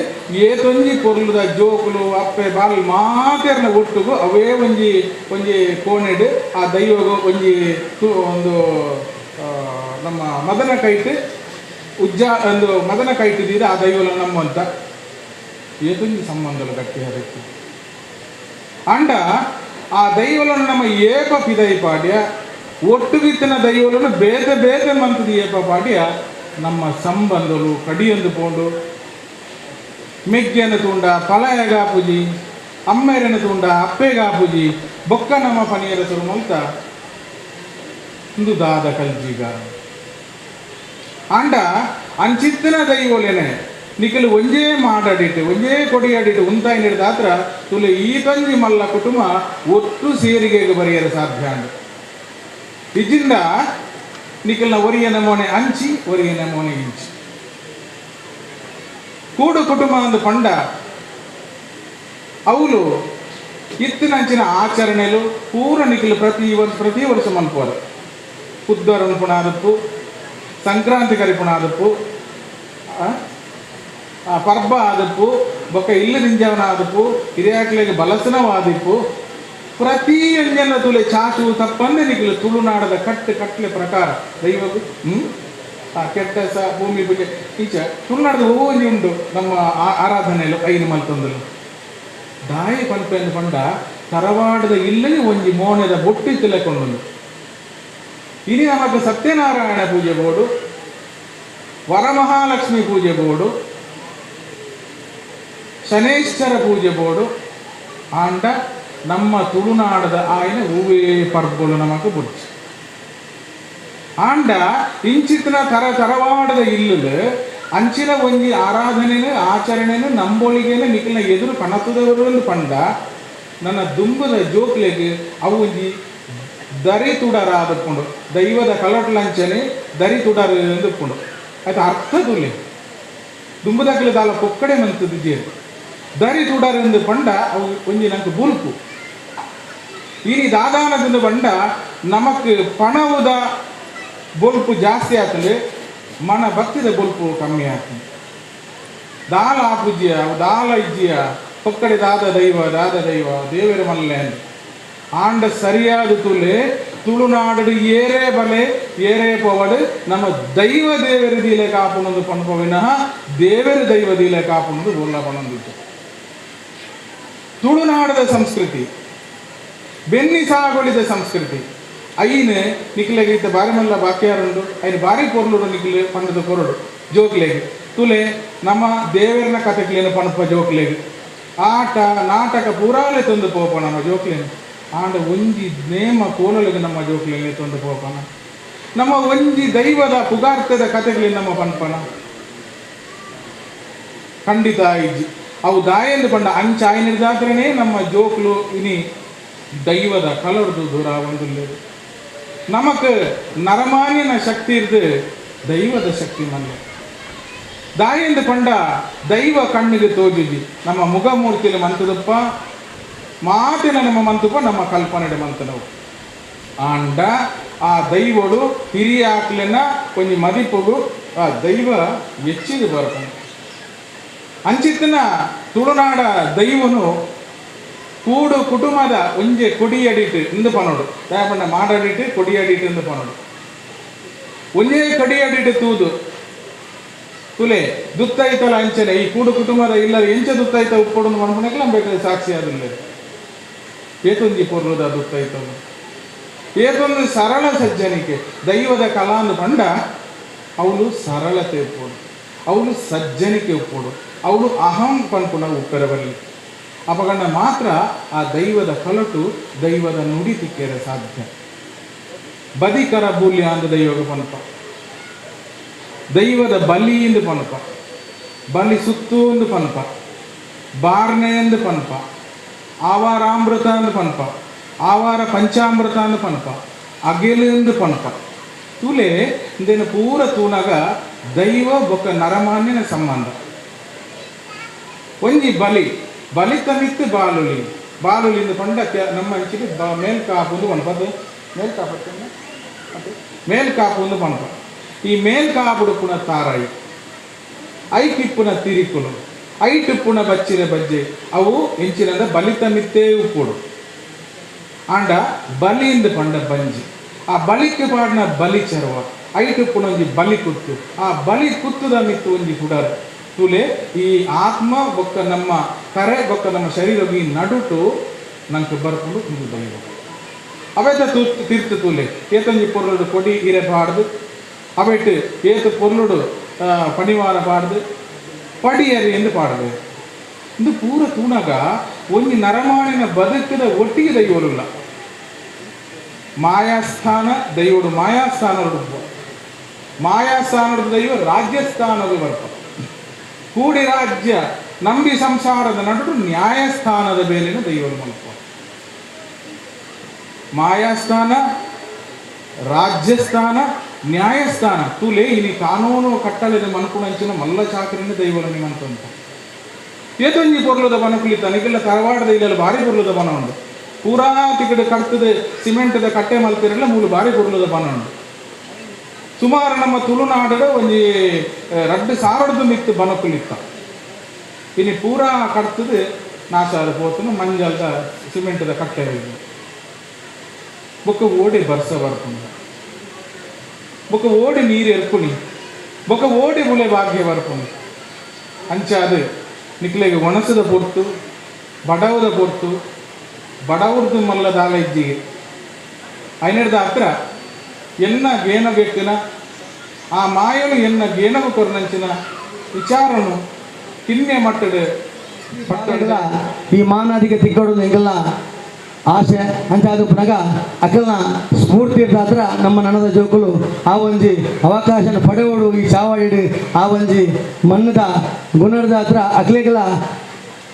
ಏತೊಂಜಿ ಪೊರ್ಲುದ ಜೋಕುಲು ಅಪ್ಪೆ ಬಾಲ್ ಮಾತೆರ್ನ ಒಟ್ಟುಗು ಅವೇ ಒಂಜಿ ಒಂಜಿ ಕೋಣೆಡು ಆ ದೈವಗು ಒಂಜಿ ಒಂದು ನಮ್ಮ ಮದನ ಕೈಟ್ ಉಜ್ಜ ಒಂದು ಮದನ ಕೈಟಿದ್ದೀರ ಆ ದೈವಲ ನಮ್ಮಂತ ಏತೊಂಜಿ ಸಂಬಂಧಲು ಗಟ್ಟಿ ಅದಕ್ಕೆ. ಅಂಡ ಆ ದೈವಲನ್ನು ನಮ್ಮ ಏಪ ಪಿದೈ ಪಾಡ್ಯ ಒಟ್ಟುಗಿತ್ತಿನ ದೈವಲನ್ನು ಬೇತೆ ಬೇತೆ ಮಂತದ ಏಪ ಪಾಡ್ಯ ನಮ್ಮ ಸಂಬಂಧಲು ಕಡಿಯೊಂದು ಪೋಂಡು. ಮೆಗ್ಗೆನ ತೂಂಡ ಪಲಯಗಾಪುಜಿ, ಅಮ್ಮೆರನ ತೂಂಡ ಅಪ್ಪೆಗಾಪುಜಿ, ಬೊಕ್ಕ ನಮ್ಮ ಪನಿಯರ ಸುರು ಮಲ್ತ ಇಂದು ದಾದ ಕಲ್ಜಿಗ. ಆಂಡ ಅಂಚಿತ್ತಿನ ದೈವಲೇನೆ ನಿಖಲು ಒಂಜೇ ಮಾಡಾಡಿಟ್ಟು ಒಂಜೇ ಕೊಡಿಯಾಡಿಟ್ಟು ಉಂತಾಯಿ ನೀಡಿದಾತ್ರ ತುಲೆ ಈ ತಂಜಿ ಮಲ್ಲ ಕುಟುಂಬ ಒಟ್ಟು ಸೇರಿಗೆಗೆ ಬರೆಯಲು ಸಾಧ್ಯ ಅಂಡು. ಇಜಿಂದ ನಿಖಲ್ನ ಒರಿಯ ನಮೋನೆ ಅಂಚಿ ಒರಿಯ ನಮೋನೆ ಇಂಚಿ ಕೂಡು ಕುಟುಂಬ ಒಂದು ಪಂಡ ಅವಳು ಇತ್ತಿನಂಚಿನ ಆಚರಣೆಲು ಪೂರ ನಿಖಲು ಪ್ರತಿ ವರ್ಷ ಪ್ರತಿ ವರ್ಷ ಮನ್ಪೋರು. ಪುದ್ದರನ್ ಪುಣಾದಪ್ಪು, ಸಂಕ್ರಾಂತಿ ಕರಿಪುಣಾದಪ್ಪು, ಪರ್ಬ ಆದಪ್ಪು, ಬೊಕ್ಕ ಇಲ್ಲು ದಿಂಜವನ ಆದಪ್ಪು, ಹಿರಿಯಾಕ್ಲೆಗ್ ಬಲಸನವಾದಿಪ್ಪು, ಪ್ರತಿ ಅಂಜನ ತುಲೆ ಚಾಚು ತಪ್ಪಂದೆ ನಿಖಲು ತುಳುನಾಡದ ಕಟ್ಟು ಕಟ್ಲೆ ಪ್ರಕಾರ ದೈವಗು ಆ ಕೆಟ್ಟ ಸ ಭೂಮಿ ಪೂಜೆ ಈಚ ತುಳುನಾಡದ ಒಂಜಿ ಉಂಡು ನಮ್ಮ ಆರಾಧನೆಲು ಐನು ಮಲ್ತೊಂದಲು. ದಾಯಿ ಪನ್ಪೆಂದು ಪಂಡ ತರವಾಡದ ಇಲ್ಲೇ ಒಂಜಿ ಮೋನೆದ ಬೊಟ್ಟಿ ತಿಲಕೊಂಡುಂಡು. ಇನಿ ನಮಕ್ ಸತ್ಯನಾರಾಯಣ ಪೂಜೆ ಬೋಡು, ವರಮಹಾಲಕ್ಷ್ಮಿ ಪೂಜೆ ಬೋಡು, ಶನೇಶ್ವರ ಪೂಜೆ ಬೋಡು. ಆಂಡ ನಮ್ಮ ತುಳುನಾಡದ ಆಯ್ನ ಹೂವೇ ಪರ್ಬಲು ನಮಕ್ ಬುಡ್ಚಿ. ಆಂಡ ಇಂಚಿತ್ತಿನ ತರವಾಡದ ಇಲ್ಲಲು ಅಂಚಿನ ಒಂಜಿ ಆರಾಧನೆನು ಆಚರಣೆನು ನಂಬೊಳಿಗೆನು ನಿಖಲ್ನ ಎದುರು ಕಣತುದವರು ಪಂಡ ನನ್ನ ದುಂಬದ ಜೋಕ್ಲೆಗ್ ಅವು ಒಂಜಿ ದರಿ ತುಡರ ಆದಕ್ಕೊಂಡು ದೈವದ ಕಲೊಟ್ಲಂಚನೆ ದರಿ ತುಡರ ಎಂದುಕೊಂಡು ಆಯ್ತು ಅರ್ಥ ತುಲೆ ದುಂಬದಕ್ಲೆ ದಾಲ ಪೊಕ್ಕಡೆ ಮಂತದ್ದು ದರಿ ತುಡರ್ ಎಂದು ಪಂಡ ಅವು ಒಂಜಿ ನಂಗೆ ಬುಲ್ಪು. ಇನಿ ದಾದಾನದಿಂದ ಪಂಡ ನಮಕ್ ಪಣವುದ ಬೊಲ್ಪು ಜಾಸ್ತಿ ಆಗ್ತದೆ, ಮನ ಭಕ್ತಿದ ಬೊಲ್ಪು ಕಮ್ಮಿ ಆಗ್ತದೆ. ದಾಲ ಆಪುಜಿಯ ದಾಲ ಇಜ್ಜಿಯ ಪೊಕ್ಕಡೆ ದಾದ ದೈವ ದಾದ ದೈವ ದೇವರ ಮಲ್ಲೆ ಅಂದ ಆಂಡ ಸರಿಯಾದ ತುಲೆ ತುಳುನಾಡು ಏರೇ ಬಲೆ ಏರೇ ಪೋವಡು ನಮ್ಮ ದೈವ ದೇವರ ದೀಲೆ ಕಾಪುನೊಂದು ಪನ್ಪ ವಿನಃ ದೇವರ ದೈವ ದೀಲೆ ಕಾಪುನೊಂದು ಬೋಲ್ಲ ಪನೊಂದಿತ್ತು. ತುಳುನಾಡದ ಸಂಸ್ಕೃತಿ ಬೆನ್ನಿ ಸಾಗೊಳಿದ ಸಂಸ್ಕೃತಿ ಐನು ನಿಖಲೆಗೆ ಇತ್ತ ಬಾರಿ ಮಲ್ಲ ಬಾಕ್ಯಾರುಂಡು ಐನು ಬಾರಿ ಪೊರ್ಲುಡು ನಿಖಲೆ ಪಂಡದ ಕೊರಡು ಜೋಕ್ಲೆಗ್ ತುಲೆ ನಮ್ಮ ದೇವರನ ಕತೆಕ್ಲೇನು ಪಣಪ ಜೋಕ್ಲೆಗ್ ಆಟ ನಾಟಕ ಪೂರಾಲೆ ತಂದು ಪೋಪ ನಮ್ಮ ಜೋಕ್ಲೇನು. ಆಂಡ ಒಂಜಿ ನೇಮ ಕೋಲಲಿಗೆ ನಮ್ಮ ಜೋಕ್ಲೇನೆ ತಂದು ಪೋಪನ ನಮ್ಮ ಒಂಜಿ ದೈವದ ಪುಗಾರ್ತದ ಕತೆಗಳೇ ನಮ್ಮ ಪನ್ಪನ ಖಂಡಿತ ಇಜ್ಜಿ. ಅವು ದಾಯೆಂದು ಪಂಡ ಅಂಚಾಯಿನಿದಾತ್ರನೇ ನಮ್ಮ ಜೋಕ್ಲು ಇನಿ ದೈವದ ಕಲರ್ದು ದೂರ ಒಂದುಲ್ಲೇದು. ನಮಕ್ ನರಮಾನ್ಯನ ಶಕ್ತಿ ಇರ್ದು ದೈವದ ಶಕ್ತಿ ಮಲ್ಲೆ ದಾಯೆಂದು ಪಂಡ ದೈವ ಕಣ್ಣಿಗೆ ತೋಜುಜಿ ನಮ್ಮ ಮುಖಮೂರ್ತಿಲಿ ಮಂತದಪ್ಪ ಮಾತಿನ ನಮ್ಮ ಮಂತಪ್ಪ ನಮ್ಮ ಕಲ್ಪನೆಡೆ ಮಂತನವು. ಆಂಡ ಆ ದೈವಡು ಹಿರಿಯಾಕ್ಲೆನ ಒಂಜಿ ಮದಿಪುಗು ಆ ದೈವ ಹೆಚ್ಚಿಗೆ ಬರ್ತಾನೆ. ಅಂಚಿತ್ತಿನ ತುಳುನಾಡ ದೈವನು ಕೂಡು ಕುಟುಂಬದ ಒಂಜೆ ಕೊಡಿಯಡಿಟ್ಟು ಇಂದು ಪನೋಡು ದಯಪಂಡ ಮಾಡಡಿಟ್ಟು ಕೊಡಿಯಡಿಟ್ಟು ಇಂದು ಪನೋಡು ಒಂಜೇ ಕಡಿಯಡಿಟ್ಟು ತೂದು ತುಲೆ ದುತ್ತೈತಲ ಅಂಚನೆ ಈ ಕೂಡು ಕುಟುಂಬದ ಇಲ್ಲದ ಎಂಚ ದುತ್ತೈತ ಉಪ್ಪೊಡು ಮನ್ಪುನಕ್ಲ ಬೇಕಾದ ಸಾಕ್ಷಿ ಆದಿಲ್ಲ. ಏತೊಂಜಿ ಪೊರ್ಲುದ ದುತ್ತೈತಲು ಏತೊಂದು ಸರಳ ಸಜ್ಜನಿಕೆ ದೈವದ ಕಲಾಂದು ಪಂಡ ಅವಳು ಸರಳತೆ ಉಪ್ಪೋಡು, ಅವಳು ಸಜ್ಜನಿಕೆ ಉಪ್ಪೋಡು, ಅವಳು ಅಹಂ ಪನ್ಪುನ ಉಪ್ಪೆರಬಲ್ಲಿ. ಅಪಗಂಡ ಮಾತ್ರ ಆ ದೈವದ ಕಲಟು ದೈವದ ನುಡಿ ತಿಕ್ಕೇರ ಸಾಧ್ಯ. ಬದಿಕರ ಬೂಲ್ಯ ಅಂದ ದೈವಗ ಪನ್ಪ, ದೈವದ ಬಲಿ ಎಂದು ಪನ್ಪ. ಬಲಿ ಸುತ್ತು ಒಂದು ಪನ್ಪ, ಬಾರ್ನೆ ಎಂದು ಪನ್ಪ, ಆವಾರಾಮೃತ ಅಂದು ಪನ್ಪ, ಆವಾರ ಪಂಚಾಮೃತ ಅಂದು ಪನ್ಪ, ಅಗೆಲು ಎಂದು ಪನ್ಪ. ತೂಲೆ ಇಂದೇನು ಪೂರ ತೂನಾಗ ದೈವ ಬೊಕ್ಕ ನರಮಾನ್ಯನ ಸಂಬಂಧ. ಒಂಜಿ ಬಲಿ ಬಲಿತ ಮಿತ್ತು ಬಾಲುಲಿ ಬಾಲುಲಿ ಇಂದು ಪಂಡ ನಮ್ಮ ಅಂಚಿಗೆ ಮೇಲ್ ಕಾಪು ಒಂದು ಪನ್ಪ, ಅದು ಮೇಲ್ ಕಾಪು ಮೇಲ್ ಕಾಪು ಒಂದು ಪನ್ಪ. ಈ ಮೇಲ್ ಕಾಪುಡುಪುನ ತಾರಾಯಿ ಐಕಿಪ್ಪುನ ತಿರಿಕುಲು ಐಟಿಪ್ಪುನ ಬಚ್ಚಿನ ಬಜ್ಜೆ ಅವು ಎಂಚಿನಂದ ಬಲಿತ ಮಿತ್ತೇ ಉಪ್ಪುಡು. ಆಂಡ ಬಲಿಯಿಂದ ಪಂಡ ಬಂಜಿ ಆ ಬಲಿಕ್ಕೆ ಪಾಡಿನ ಬಲಿ ಚರ್ವ ಐಟಿಪ್ಪುನ ಒಂಜಿ ಬಲಿ ಕುತ್ತು ಆ ಬಲಿ ಕುತ್ತುದ ಮಿತ್ತು ಒಂಜಿ ಹುಡರ್ ತುಲೆ ಈ ಆತ್ಮ ಬೊಕ್ಕ ನಮ್ಮ ಕರೆ ಬೊಕ್ಕ ನಮ್ಮ ಶರೀರ ಈ ನಡುಟು ನಂಗೆ ಬರ್ಕೊಂಡು ಇದು ದೈವ ಅವೆತ ತೀರ್ಥ ತೂಲೆ ಏತೊಂಜಿ ಪೊರ್ಲುಡು ಕೊಡಿ ಇರೆ ಪಾಡ್ದು ಅವೆಟ್ ಏತು ಪೊರ್ಲುಡು ಪಣಿವಾರ ಪಾಡ್ದು ಪಡಿಯರಿ ಎಂದು ಪಾಡದು. ಇಂದು ಪೂರ ತೂನಾಗ ಒಂಜಿ ನರಮಾಣಿನ ಬದುಕಿದ ಒಟ್ಟಿಗೆ ದೈವರುಲ್ಲ. ಮಾಯಾಸ್ಥಾನ ದೈವಡು ಮಾಯಾಸ್ಥಾನರು ಮಾಯಾಸ್ಥಾನದ ದೈವ ರಾಜ್ಯಸ್ಥಾನದ ಬರ್ಪ ಕೂಡಿ ರಾಜ್ಯ ನಂಬಿ ಸಂಸಾರದ ನಡುಟು ನ್ಯಾಯಸ್ಥಾನದ ಬೇಲಿನ ದೈವರು ಮಲ್ಪ. ಮಾಯಾಸ್ಥಾನ ರಾಜ್ಯಸ್ಥಾನ ನ್ಯಾಯಸ್ಥಾನ ತೂಲೆ ಇನಿ ಕಾನೂನು ಕಟ್ಟಳೆದ ಮನ್ಪುಣಂಚಿನ ಮಲ್ಲ ಚಾಕರಿನ ದೈವರ ನಿಮಂತಂತ ಏತೊಂಜಿ ಪೊರ್ಲುದ ಬನಕುಲಿ ತನಗೆಲ್ಲ ತರವಾಡದ ಇಲ್ಲ ಭಾರಿ ಪೊರ್ಲುದ ಬನ ಉಂಡು. ಪೂರಾ ತಿಕಡೆ ಕಟ್ತದೆ ಸಿಮೆಂಟದ ಕಟ್ಟೆ ಮಲ್ತಿರಲ್ಲ ಮೂಲು ಭಾರಿ ಪೊರ್ಲುದ ಬನ ಉಂಡು. ಸುಮಾರು ನಮ್ಮ ತುಳುನಾಡದ ಒಂಜಿ ರಡ್ಡು ಸಾವಿರದ ಮಿತ್ತು ಬನಕುಲಿತ್ತ ಇನಿ ಪೂರಾ ಕಟ್ತದೆ ನಾಸಾರ ಪೋತನು ಮಂಜಲ್ದ ಸಿಮೆಂಟದ ಕಟ್ಟೆ ಬೊಕ್ಕ ಓಡಿ ಬರ್ಸ ಬರ್ಪುಂಡು, ಬೊಕ್ಕ ಓಡಿ ನೀರು ಎರ್ಪುಣಿ, ಬೊಕ್ಕ ಓಡಿ ಬುಳೆ ಭಾಗ್ಯ ಬರ್ಪುಣಿ. ಅಂಚಾದ ನಿಕ್ಲೆಗೆ ಒಣಸದ ಪೊರ್ತು ಬಡವದ ಪೊರ್ತು ಬಡವ್ರದ್ದು ಮಲ್ಲ ದಾಲ ಇಜ್ಜಿಗೆ ಐನಡ್ದ ಹತ್ರ ಎನ್ನ ಗೇನ ಬೆಕ್ಕಿನ ಆ ಮಾಯನು ಎನ್ನ ಗೇನಗು ಕೊರನಂಚಿನ ವಿಚಾರನು ಕಿನ್ನೆ ಮಟ್ಟದ ಪಟ್ಟದ ಈ ಮಾನಾದಿಗೆ ತಿಕ್ಕೊಡೋದು ಎಂಗೆಲ್ಲ ಆಸೆ ಅಂತ ಅದು ಪುನಗ ಅಕಲ್ನ ಸ್ಫೂರ್ತಿ ಇರ್ತಾತ್ರ ನಮ್ಮ ನನದ ಜೋಕುಲು ಆ ಒಂಜಿ ಅವಕಾಶನ ಪಡೆಯೋಡು ಈ ಚಾವಡಿಡು ಆ ಒಂಜಿ ಮಣ್ಣದ ಗುಣದ ಹತ್ರ ಅಕ್ಲೆಗೆಲ್ಲ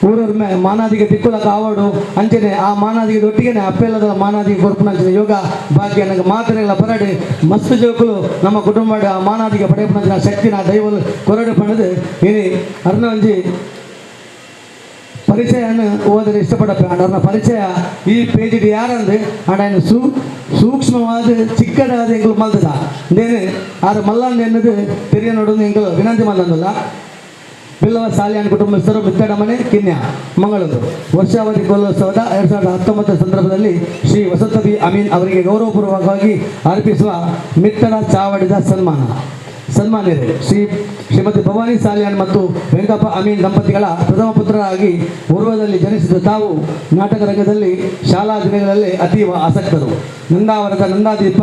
ಊರೊರ್ಮೆ ಮಾನಾದಿಗೆ ತಿಕ್ಕುಲಕ ಆವಡು ಅಂಚನೆ ಆ ಮಾನಾದಿಗೆ ಒಟ್ಟಿಗೆನೆ ಅಪ್ಪೆಲ್ಲದ ಮಾನಾದಿಗೆ ಕೊರ್ಪುನಂಚಿನ ಯೋಗ ಭಾಗ್ಯ ನನಗೆ ಮಾತ್ರೆಗಳ ಪರಡು ಮಸ್ತ್ ಜೋಕುಲು ನಮ್ಮ ಕುಟುಂಬ ಆ ಮಾನಾದಿಗೆ ಪಡೆಯಪುನಂಚಿನ ಶಕ್ತಿನ ದೈವಲು ಕೊರಡು ಪಣದು ಇನಿ ಅರ್ನ ಒಂಜಿ ಪರಿಚಯನ ಓದಲು ಇಷ್ಟಪಡಪ್ಪ. ಅವ್ರನ್ನ ಪರಿಚಯ ಈ ಪೇಜಿಡ್ ಯಾರಂದ್ರೆ ಆಂಡ ಸೂಕ್ಷ್ಮವಾದ ಚಿಕ್ಕದಾದ ಎಂಗಳು ಮಲ್ತದ ನೇನು ಆರು ಮಲ್ಲಂದು ಎನ್ನದು ತೆರಿಯ ನೋಡೋದು ಎಂಗಳು ವಿನಂತಿ ಮಲ್ಲಂದಲ್ಲ. ಬಿಲ್ಲವ ಸಾಲಿಯಾನ್ ಕುಟುಂಬಸ್ಥರು ಬಿತ್ತಡಮನೆ ಕಿನ್ಯಾ ಮಂಗಳೂರು ವರ್ಷಾವಧಿ ಕೋಲೋತ್ಸವದ 2019 ಸಂದರ್ಭದಲ್ಲಿ ಶ್ರೀ ವಸಂತ ಬಿ ಅಮೀನ್ ಅವರಿಗೆ ಗೌರವಪೂರ್ವಕವಾಗಿ ಅರ್ಪಿಸುವ ಮಿತ್ತಡ ಚಾವಡಿದ ಸನ್ಮಾನ. ಸನ್ಮಾನ್ಯರೇ, ಶ್ರೀಮತಿ ಭವಾನಿ ಸಾಲಿಯಾನ್ ಮತ್ತು ವೆಂಕಪ್ಪ ಅಮೀನ್ ದಂಪತಿಗಳ ಪ್ರಥಮ ಪುತ್ರರಾಗಿ ಪೂರ್ವದಲ್ಲಿ ಜನಿಸಿದ ತಾವು ನಾಟಕ ರಂಗದಲ್ಲಿ ಶಾಲಾ ದಿನಗಳಲ್ಲಿ ಅತೀವ ಆಸಕ್ತರು. ನಂದಾವನದ ನಂದಾದೀಪ,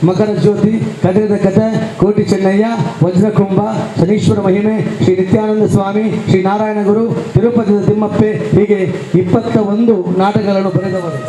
ಮಕರ ಜ್ಯೋತಿ, ಕದಿರದ ಕಥೆ, ಕೋಟಿ ಚೆನ್ನಯ್ಯ, ವಜ್ರಕುಂಭ, ಶನೀಶ್ವರ ಮಹಿಮೆ, ಶ್ರೀ ನಿತ್ಯಾನಂದ ಸ್ವಾಮಿ, ಶ್ರೀ ನಾರಾಯಣ ಗುರು, ತಿರುಪತಿಯ ತಿಮ್ಮಪ್ಪೆ ಹೀಗೆ 21 ನಾಟಕಗಳನ್ನು ಬರೆದವರು.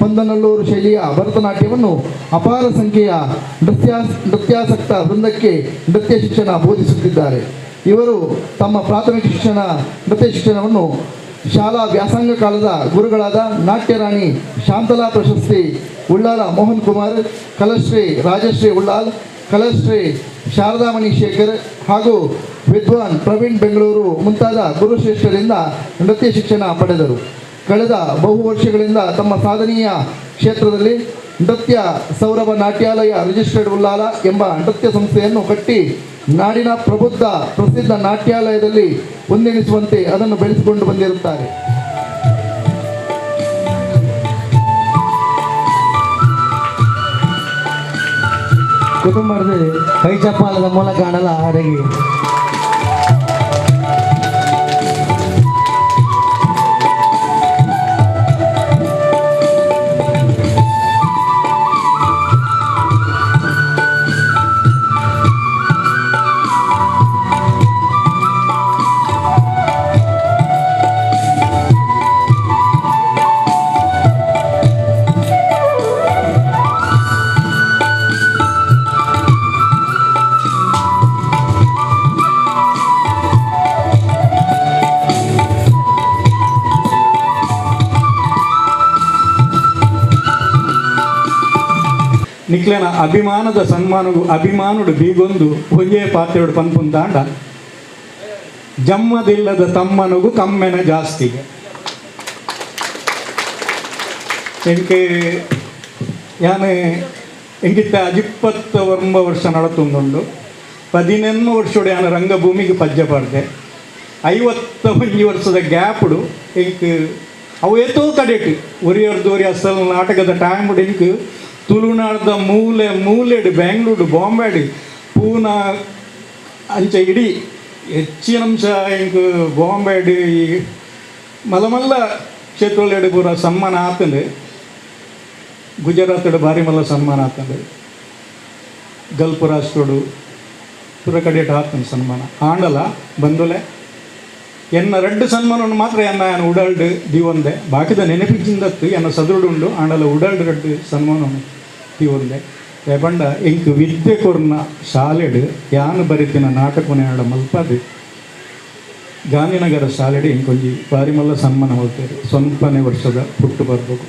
ಪಂದನಲ್ಲೂರು ಶೈಲಿಯ ಭರತನಾಟ್ಯವನ್ನು ಅಪಾರ ಸಂಖ್ಯೆಯ ನೃತ್ಯಾಸಕ್ತ ವೃಂದಕ್ಕೆ ನೃತ್ಯ ಶಿಕ್ಷಣ ಬೋಧಿಸುತ್ತಿದ್ದಾರೆ. ಇವರು ತಮ್ಮ ಪ್ರಾಥಮಿಕ ಶಿಕ್ಷಣ ನೃತ್ಯ ಶಿಕ್ಷಣವನ್ನು ಶಾಲಾ ವ್ಯಾಸಂಗ ಕಾಲದ ಗುರುಗಳಾದ ನಾಟ್ಯರಾಣಿ ಶಾಂತಲಾ ಪ್ರಶಸ್ತಿ ಉಳ್ಳಾಲ ಮೋಹನ್ ಕುಮಾರ್, ಕಲಶ್ರೀ ರಾಜಶ್ರೀ ಉಳ್ಳಾಲ್, ಕಲಶ್ರೀ ಶಾರದಾಮಣಿ ಶೇಖರ್ ಹಾಗೂ ವಿದ್ವಾನ್ ಪ್ರವೀಣ್ ಬೆಂಗಳೂರು ಮುಂತಾದ ಗುರುಶ್ರೇಷ್ಠರಿಂದ ನೃತ್ಯ ಶಿಕ್ಷಣ ಪಡೆದರು. ಕಳೆದ ಬಹು ವರ್ಷಗಳಿಂದ ತಮ್ಮ ಸಾಧನೀಯ ಕ್ಷೇತ್ರದಲ್ಲಿ ನೃತ್ಯ ಸೌರಭ ನಾಟ್ಯಾಲಯ ರಿಜಿಸ್ಟರ್ಡ್ ಉಲ್ಲಾಲ ಎಂಬ ನೃತ್ಯ ಸಂಸ್ಥೆಯನ್ನು ಕಟ್ಟಿ ನಾಡಿನ ಪ್ರಬುದ್ಧ ಪ್ರಸಿದ್ಧ ನಾಟ್ಯಾಲಯದಲ್ಲಿ ಒಂದೆಣಿಸುವಂತೆ ಅದನ್ನು ಬೆಳೆಸಿಕೊಂಡು ಬಂದಿರುತ್ತಾರೆ. ಕುಟುಂಬದ ಕೈ ಚಪ್ಪಾಲದ ಮೂಲಕ ಅಣಲ ಅಡಗಿ ನಿಕ್ಲೆನ ಅಭಿಮಾನದ ಸನ್ಮಾನಗು ಅಭಿಮಾನುಡು ಬೀಗೊಂದು ಒಂಜೇ ಪಾತ್ರೆಡು ಪನ್ಪುಂದಾಂಡ ಜಮ್ಮದಿಲ್ಲದ ತಮ್ಮನಿಗೂ ಕಮ್ಮೆನ ಜಾಸ್ತಿ. ಎಂಕೆ ಯಾನೆ ಎಂಕಿತ್ತ 29 ವರ್ಷ ನಡತುಂದುಂಡು. 18 ವರ್ಷಡು ಯಾನ ರಂಗಭೂಮಿಗೆ ಪಜ್ಜೆ ಪಾಡ್ದೆ. 51 ವರ್ಷದ ಗ್ಯಾಪುಡು ಎಂಕ್ ಅವು ಏತೋ ಕಡೆಟ್ ಒರಿಯರ್ದು ಒರಿ ಅಸಲ್ ನಾಟಕದ ಟೈಮ್ ಎಂಕ್ ತುಳುನಾಡ್ದ ಮೂಲೆ ಮೂಲೆಡು ಬೆಂಗಳೂರು ಬಾಂಬೆಡು ಪೂನಾ ಅಂಚೆ ಇಡೀ ಹೆಚ್ಚಿನ ಅಂಶ ಎಂಕ್ ಬಾಂಬೆಡು ಈ ಮಲ್ಲ ಮಲ್ಲ ಕ್ಷೇತ್ರೊಲೆಡು ಪೂರ ಸನ್ಮಾನ ಆತಂಡು. ಗುಜರಾತಡು ಭಾರಿ ಮಲ್ಲ ಸನ್ಮಾನ ಆತಂಡು. ಗಲ್ಫ್ ರಾಷ್ಟ್ರೋಡು ಪೂರ ಕಡೆಟ್ ಆತಂಡು ಸನ್ಮಾನ ಆಂಡಲ ಬಂದುಲೆ ಎನ್ನ ರಡ್ಡು ಸನ್ಮಾನವನ್ನು ಮಾತ್ರ ಎನ್ನ ಯಾನ್ ಉಡಲ್ಡ್ ದೀವೊಂದೆ. ಬಾಕಿದ ನೆನಪಿಜ್ಜಿಂದತ್ತು ಎನ್ನ ಸದೃಡುಂಡು ಆಂಡಲ ಉಡಲ್ಡ್ ರಡ್ಡು ಸನ್ಮಾನವನ್ನು ದೀವೊಂದೆ. ಪಂಡ ಎಂಕ್ ವಿದ್ಯೆ ಕೊರ್ನ ಶಾಲೆಡು ಯಾನ್ ಬರಿತಿನ ನಾಟಕನ ಯಾಡ ಮಲ್ಪದು ಗಾಂಧಿನಗರ ಶಾಲೆಡು ಎಂಕೊಂಜಿ ಬಾರಿ ಮಲ್ಲ ಸನ್ಮಾನ ಮಲ್ತೇರು 0 ವರ್ಷದ ಪುಟ್ಟು ಬರ್ಬೇಕು.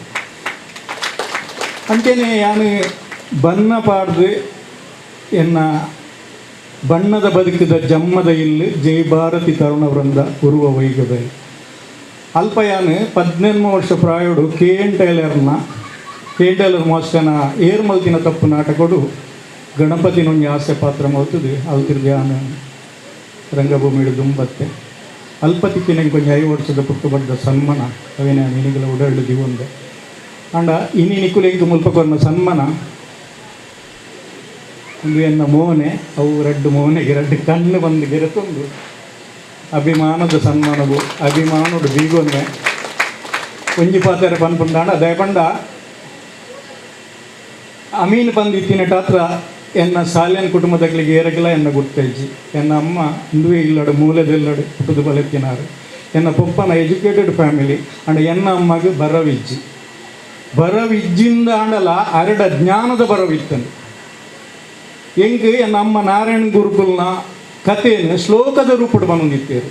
ಅಂಚೆನೆ ಯಾನು ಬನ್ನ ಪಾಡ್ದು ಎನ್ನ ಬಣ್ಣದ ಬದುಕಿದ ಜಮ್ಮದ ಇಲ್ಲಿ ಜೈ ಭಾರತಿ ತರುಣ ವೃಂದ ಉರುವ ವೈಗಬೆ ಅಲ್ಪಯಾನ್ 18 ವರ್ಷ ಪ್ರಾಯೋಡು ಕೆ ಎನ್ ಟೈಲರ್ ಮಾಸ್ಟರ್ನ ಏರ್ ಮಲ್ತಿನ ತಪ್ಪು ನಾಟಕಡು ಗಣಪತಿನೊಂದು ಹಾಸ್ಯ ಪಾತ್ರ ಮಲ್ತದೆ. ಅಲ್ತಿರ್ಗ್ಯಾನ ರಂಗಭೂಮಿಡು ದುಂಬತ್ತೆ ಅಲ್ಪತಿಕ್ಕಿನ ಕೊಂಚ 5 ವರ್ಷದ ಪುಟ್ಟು ಬಡ್ದ ಸನ್ಮಾನ ಅವೇನ ನಿನಗೆಲ್ಲ ಉಡಲ್ಡು ದಿವೊಂದೆ. ಅಂಡ ಇನಿ ನಿಕುಲೆಂಕು ಮುಲ್ಪಕೊರ್ನ ಸನ್ಮಾನ ಒಂದು ಎನ್ನ ಮೋನೆ ಅವು ರಡ್ಡು ಮೋನೆಗೆ ರಡ್ಡು ಕಣ್ಣು ಬಂದು ಗೆರೆತೊಂದು ಅಭಿಮಾನದ ಸನ್ಮಾನವು ಅಭಿಮಾನದ ಬೀಗೊನ್ನೆ ಒಂಜಿ ಪಾತ್ರೆ ಪನ್ಪುಂಡಾಂಡ ದಯಪಂಡ ಅಮೀನ್ ಬಂದು ಇತ್ತಿನ ಟಾತ್ರ ಎನ್ನ ಸಾಲ್ಯನ್ ಕುಟುಂಬದಗಳಿಗೆ ಏರಗಿಲ್ಲ ಎನ್ನ ಗುರ್ತೈಜಿ. ಎನ್ನ ಅಮ್ಮ ಹಿಂದುವೆ ಇಲ್ಲಡು ಮೂಲೆದೆಲ್ಲಡು ಪುಟ್ಟದು ಬಲೆತ್ತಿನಾರು. ಎನ್ನ ಪೊಪ್ಪನ ಎಜುಕೇಟೆಡ್ ಫ್ಯಾಮಿಲಿ ಅಂಡ್ ಎನ್ನ ಅಮ್ಮಗೆ ಬರವಿಜ್ಜಿ ಬರವಿಜ್ಜಿಂದ ಆಂಡಲ ಅರಡ ಜ್ಞಾನದ ಬರವಿತ್ತನು. ಎಂಕ್ ಎನ್ನ ಅಮ್ಮ ನಾರಾಯಣ ಗುರುಕುಲ್ನ ಕಥೆಯನ್ನು ಶ್ಲೋಕದ ರೂಪಡು ಬಂದಿತ್ತೇರು.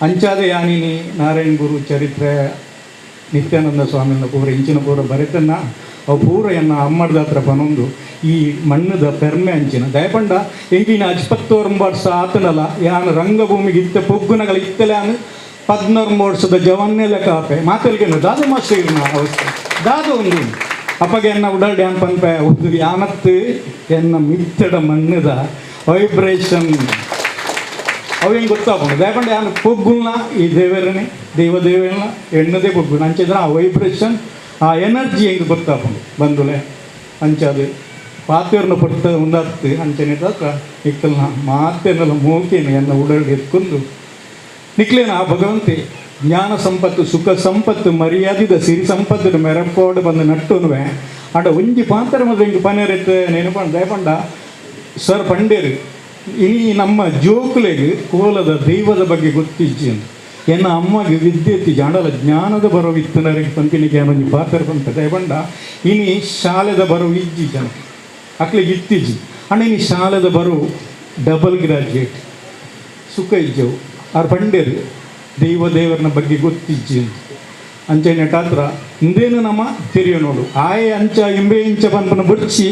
ಅಂಚಾದ ಯಾನಿನಿ ನಾರಾಯಣ ಗುರು ಚರಿತ್ರೆ ನಿತ್ಯಾನಂದ ಸ್ವಾಮಿನ ಪೂರ ಇಂಚಿನ ಪೂರ ಬರೆತನ್ನ ಅವು ಪೂರ ಎನ್ನ ಅಮ್ಮಡ್ದ ಹತ್ರ ಬನೊಂದು ಈ ಮಣ್ಣದ ಪೆರ್ಮೆ ಅಂಚಿನ ದಯಪಂಡ ಎಂಕಿನ 29 ವರ್ಷ ಆತನಲ್ಲ ಯಾನು ರಂಗಭೂಮಿಗೆ ಇತ್ತ ಪೊಗ್ಗುನಗಳ ಇತ್ತಲೆ ಯಾನು 14 ವರ್ಷದ ಜವನ್ನೆಲ್ಲ ಕಾಪೆ ಮಾತಲ್ಲಿಗೆ ದಾದ ಮಾಸ್ಟರ್ ಅವಸ್ಥೆ ದಾದ ಒಂದು ಅಪ್ಪಗೆ ಎನ್ನ ಉಡಲ್ ಡ್ಯಾನ್ ಪನ್ಪೆ ಒಂದು ಯಾನತ್ತು ಎನ್ನ ಮಿತ್ತಡ ಮಣ್ಣದ ವೈಬ್ರೇಷನ್ ಅವು ಹೆಂಗೆ ಗೊತ್ತಾಗ್ಬೋದು. ದಯಪಂಡ ಯಾನು ಪೊಗ್ಗುಲ್ನ ಈ ದೇವರನೇ ದೈವ ದೇವರನ್ನ ಎಣ್ಣದೇ ಪೊಗ್ಗುನ ಅಂಚಿದ್ರೆ ಆ ವೈಬ್ರೇಷನ್ ಆ ಎನರ್ಜಿ ಹೆಂಗೆ ಗೊತ್ತಾಗ್ಬೋದು ಬಂದುಲೆ ಅಂಚಾದು ಪಾತ್ರೆಯನ್ನು ಪಡ್ತ ಉಂದಾತ್ತು ಅಂಚನೆ ತಾತ ನಿಕ್ಕಲ್ನ ಮಾತೆನ್ನೆಲ್ಲ ಮೂಕೇನು ಎನ್ನ ಉಡಲ್ ಎತ್ಕೊಂಡು ನಿಕ್ಲೇನ ಆ ಭಗವಂತೆ ಜ್ಞಾನ ಸಂಪತ್ತು ಸುಖ ಸಂಪತ್ತು ಮರ್ಯಾದಿದ ಸಿರಿ ಸಂಪತ್ತು ಮೆರಪೋಡು ಬಂದು ನಟ್ಟುನುವೆ ಅಂಡ ಒಂಜಿ ಪಾತ್ರ ಮೊದಲು ಹಿಂಗೆ ಪನೇರಿತ್ತು ನೆನಪಂಡ ದಯಪಂಡ ಸರ್ ಪಂಡೇರು ಇನಿ ನಮ್ಮ ಜೋಕುಲೆಗ್ ಕೋಲದ ದೈವದ ಬಗ್ಗೆ ಗೊತ್ತಿಜ್ಜಿ ಅಂತ ಎನ್ನ ಅಮ್ಮಗೆ ವಿದ್ಯೆ ಇತ್ತಿಜ್ಜಿ ಆಂಡಲ ಜ್ಞಾನದ ಬರವಿತ್ತು ನನಗೆ ಪಂಪಿನಿಗೆ ಒಂಜಿ ಪಾತ್ರ ಪಂಪ ದಯಪಂಡ ಇನಿ ಶಾಲೆದ ಬರವು ಇಜ್ಜಿ ಜನ ಅಕ್ಲಿಗೆ ಇತ್ತಿಜ್ಜಿ ಅಂಡ ಇನಿ ಶಾಲೆದ ಬರವು ಡಬಲ್ ಗ್ರಾಜ್ಯುಯೇಟ್ ಸುಖ ಇಜ್ಜವು ಆರ್ ಪಂಡೇರು ದೈವ ದೇವರನ ಬಗ್ಗೆ ಗೊತ್ತಿಜ್ಜಿ ಅಂತ. ಅಂಚೆನೆ ಟಾತ್ರ ಇಂದೇನು ನಮ್ಮ ತೆರಿಯನೋಡು ಆಯೆ ಅಂಚ ಇಂಬೆ ಇಂಚ ಪನ್ಪನ ಬುಡ್ಚಿ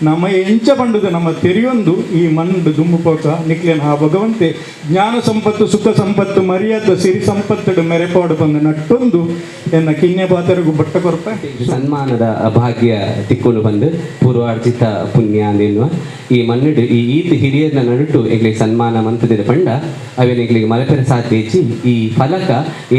ನಮ್ಮ ಎಂಚ ಪಂಡದು ನಮ್ಮ ತೆರಿಯೊಂದು ಈ ಮಣ್ಣು ದುಂಬು ಪೋಕ ನಿಕ್ಲೇನ ಆ ಭಗವಂತೆ ಜ್ಞಾನ ಸಂಪತ್ತು ಸುಖ ಸಂಪತ್ತು ಮರ್ಯಾದ ಸಿರಿ ಸಂಪತ್ತು ಮೆರೆಪಾಡು ಬಂದು ನಟ್ಟೊಂದು ಎನ್ನ ಕಿನ್ಯ ಪಾತರಿಗೂ ಬಟ್ಟ ಕೊರಪ ಸನ್ಮಾನದ ಭಾಗ್ಯ ತಿಕ್ಕೊಂಡು ಬಂದು ಪೂರ್ವಾರ್ಜಿತ ಪುಣ್ಯ ಅಂದೇನುವ ಈ ಮಣ್ಣು ಈ ಈತ ಹಿರಿಯರ್ನ ನಡುಟು ಎಂಕ್ಲಿಗೆ ಸನ್ಮಾನ ಮಂತದಿರ ಪಂಡ ಅವೇನು ಎಂಕ್ಲಿಗೆ ಮಲಪೆರ ಸಾಧ್ಯ ಹೆಚ್ಚಿ ಈ ಫಲಕ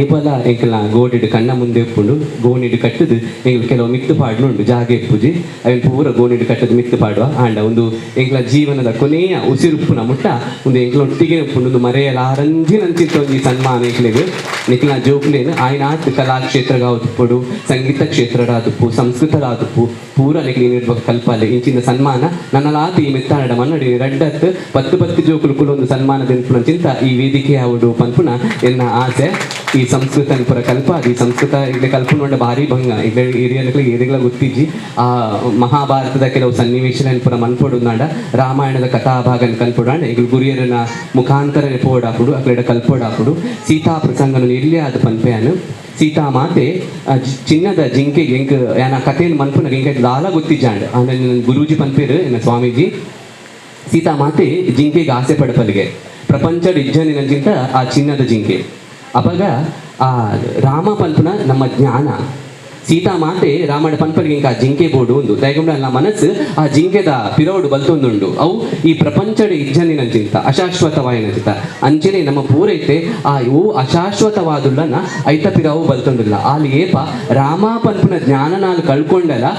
ಏಪಲ ಎಂಕಲ್ನ ಗೋಡಿಡು ಕಣ್ಣ ಮುಂದೆ ಉಪ್ಪುಂಡು ಗೋಣಿಡು ಕಟ್ಟುದು ಎಂಕ್ಲು ಕೆಲವು ಮಿತ್ತು ಪಾಡ್ನುಂಡು ಜಾಗೆ ಪೂಜೆ ಅವೇನು ಪೂರ ಗೋಣಿಡು ಕಟ್ಟದು ಮಿತ್ತು ಪಾಡುವ ಆಂಡ ಒಂದು ಎಂಕ್ಲ ಜೀವನದ ಕೊನೆಯ ಉಸಿರುಪ್ಪುನ ಮುಟ್ಟ ಒಂದು ಎಂಕ್ಲ ಒಟ್ಟಿಗೆ ಉಪ್ಪುಂಡು ಒಂದು ಮರೆಯಲಾರಂಜಿನಂಚಿತ್ತ ಒಂದು ಈ ಸನ್ಮಾನ ಎಂಕ್ಲಿಗೆ ನಿಕ್ಲ ಜೋಕ್ಲೇನು ಆಯ್ನಾತ್ ಕಲಾಕ್ಷೇತ್ರಗಾವತುಪ್ಪುಡು ಸಂಗೀತ ಕ್ಷೇತ್ರಡಾದುಪ್ಪು ಸಂಸ್ಕೃತರಾದುಪ್ಪು ಪೂರ ನಿಕ್ಲಿ ನೀಡುವ ಕಲ್ಪಾಲೆ ಇಂಚಿನ ಸನ್ಮಾನ ನನ್ನಲಾತಿ ಈ ಮೆತ್ತಾನಡ ಮನ್ನಡಿ ರಡ್ಡತ್ ಪತ್ತು ಪತ್ತು ಜೋಕುಲು ಕುಲ ಒಂದು ಸನ್ಮಾನ ದಿನ್ಪುನ ಚಿಂತ ಈ ವೇದಿಕೆ ಯಾವುದು ಪನ್ಪುನ ಎನ್ನ ಆಸೆ. ಈ ಸಂಸ್ಕೃತ ಪೂರ ಕಲ್ಪ ಈ ಸಂಸ್ಕೃತ ಇಲ್ಲಿ ಕಲ್ಪನ ಭಾರಿ ಭಂಗ ಇಲ್ಲಿ ಹಿರಿಯರಿಗೆ ಏರಿಗಳ ಗೊತ್ತಿಜ್ಜಿ ಆ ಮಹಾಭಾರತದ ಕೆಲವು ಸನ್ನಿವೇಶನ ಪೂರ ಮನ್ಪೊಡು ನಾಡ ರಾಮಾಯಣದ ಕಥಾಭಾಗನ ಕಲ್ಪೊಡಾಂಡ ಈಗ ಗುರಿಯರನ ಮುಖಾಂತರ ಪೋಡಾಪುಡು ಅಕಡೆ ಕಲ್ಪೋಡಾಪುಡು ಸೀತಾ ಪ್ರಸಂಗನ ಎಲ್ಲಿ ಅದು ಪನ್ಪೆಯಾನು ಸೀತಾ ಮಾತೆ ಚಿನ್ನದ ಜಿಂಕೆಗೆ ಎಂಕ್ ಯಾನ ಕಥೆಯನ್ನು ಮನ್ಪುನ ಎಂಕ ದಾಲ ಗೊತ್ತಿಜ್ಜಾಂಡ್ ಅಂದ್ರೆ ಗುರೂಜಿ ಪನ್ಪೇರು ಎನ್ನ ಸ್ವಾಮೀಜಿ ಸೀತಾ ಮಾತೆ ಜಿಂಕೆಗೆ ಆಸೆ ಪಡಪಲಿಗೆ ಪ್ರಪಂಚದ ಇಜ್ಜನಿನಂಚಿಂತ ಆ ಚಿನ್ನದ ಜಿಂಕೆ ಅಪಗ ಆ ರಾಮ ಪನ್ಪುನ ನಮ್ಮ ಜ್ಞಾನ ಸೀತಾ ಮಾತೆ ರಾಮಣ ಪನ್ಪಲಿಗೆ ಇಂಕ ಆ ಜಿಂಕೆ ಬೋಡು ಒಂದು ದಯಗೊಂಡ ನನ್ನ ಮನಸ್ಸು ಆ ಜಿಂಕೆದ ಪಿರೋಡು ಬಲ್ತೊಂದುಂಡು ಅವು ಈ ಪ್ರಪಂಚದ ಇಜ್ಜನಿನಂಚಿಂತ ಅಶಾಶ್ವತವಾಯಿನಂಚಿಂತ ಅಂಚನೆ ನಮ್ಮ ಪೂರೈತೆ ಆ ಇವು ಅಶಾಶ್ವತವಾದುಳ್ಳನ ಐತ ಪಿರವು ಬಲ್ತೊಂದಿಲ್ಲ ಅಲ್ಲಿ ಏಪ ರಾಮ ಪನ್ಪುನ ಜ್ಞಾನನಾಲು ಕಳ್ಕೊಂಡಲ್ಲ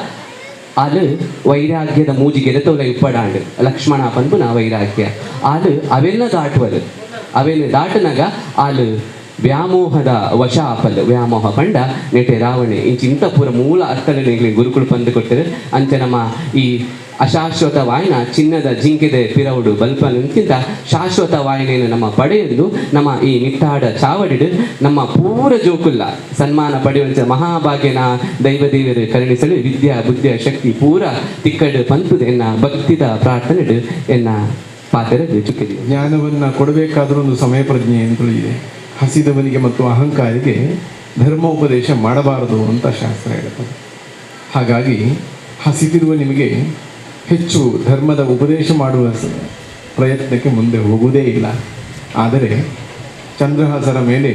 ಅದು ವೈರಾಗ್ಯದ ಮೂಜಿ ಗೆರೆತೋಲ ಇಪ್ಪಡಾಂಡ್ ಲಕ್ಷ್ಮಣ ಪನ್ಪುನ ವೈರಾಗ್ಯ ಅದು ಅವೆಲ್ಲ ದಾಟುವರು ಅವೆಲ್ಲ ದಾಟನಾಗ ಆಲು ವ್ಯಾಮೋಹದ ವಶ ಆಪಲ್ ವ್ಯಾಮೋಹ ಪಂಡ ನೆಟೆ ರಾವಣೆ ಇಂಚಿಂತ ಪೂರ ಮೂಲ ಅರ್ಥದಲ್ಲಿ ಗುರುಕುಲು ಪಂದು ಕೊಟ್ಟರು ಅಂಚೆ ನಮ್ಮ ಈ ಅಶಾಶ್ವತ ವಾಯನ ಚಿನ್ನದ ಜಿಂಕೆದ ಪಿರವುಡು ಬಲ್ಪನಕ್ಕಿಂತ ಶಾಶ್ವತ ವಾಯನೆಯನ್ನು ನಮ್ಮ ಪಡೆಯಲು ನಮ್ಮ ಈ ನಿಟ್ಟಾಡ ಚಾವಡಿಡು ನಮ್ಮ ಪೂರ ಜೋಕುಲ್ಲ ಸನ್ಮಾನ ಪಡೆಯುವಂತ ಮಹಾಭಾಗ್ಯನ ದೈವ ದೇವರು ಕರುಣಿಸಲು ವಿದ್ಯಾ ಬುದ್ಧಿಯ ಶಕ್ತಿ ಪೂರ ತಿಕ್ಕಡು ಪಂತುದು ಎನ್ನ ಭಕ್ತಿದ ಪ್ರಾರ್ಥನೆ ಎನ್ನ ಪಾತ್ರ ಚುಕ್ಕಿದೆ. ಜ್ಞಾನವನ್ನು ಕೊಡಬೇಕಾದ್ರೂ ಒಂದು ಸಮಯ ಪ್ರಜ್ಞೆ ಅಂತಲೂ ಇದೆ. ಹಸಿದವನಿಗೆ ಮತ್ತು ಅಹಂಕಾರಿಗೆ ಧರ್ಮೋಪದೇಶ ಮಾಡಬಾರದು ಅಂತ ಶಾಸ್ತ್ರ ಹೇಳುತ್ತದೆ. ಹಾಗಾಗಿ ಹಸಿದಿರುವ ನಿಮಗೆ ಹೆಚ್ಚು ಧರ್ಮದ ಉಪದೇಶ ಮಾಡುವ ಪ್ರಯತ್ನಕ್ಕೆ ಮುಂದೆ ಹೋಗುವುದೇ ಇಲ್ಲ. ಆದರೆ ಚಂದ್ರಹಾಸರ ಮೇಲೆ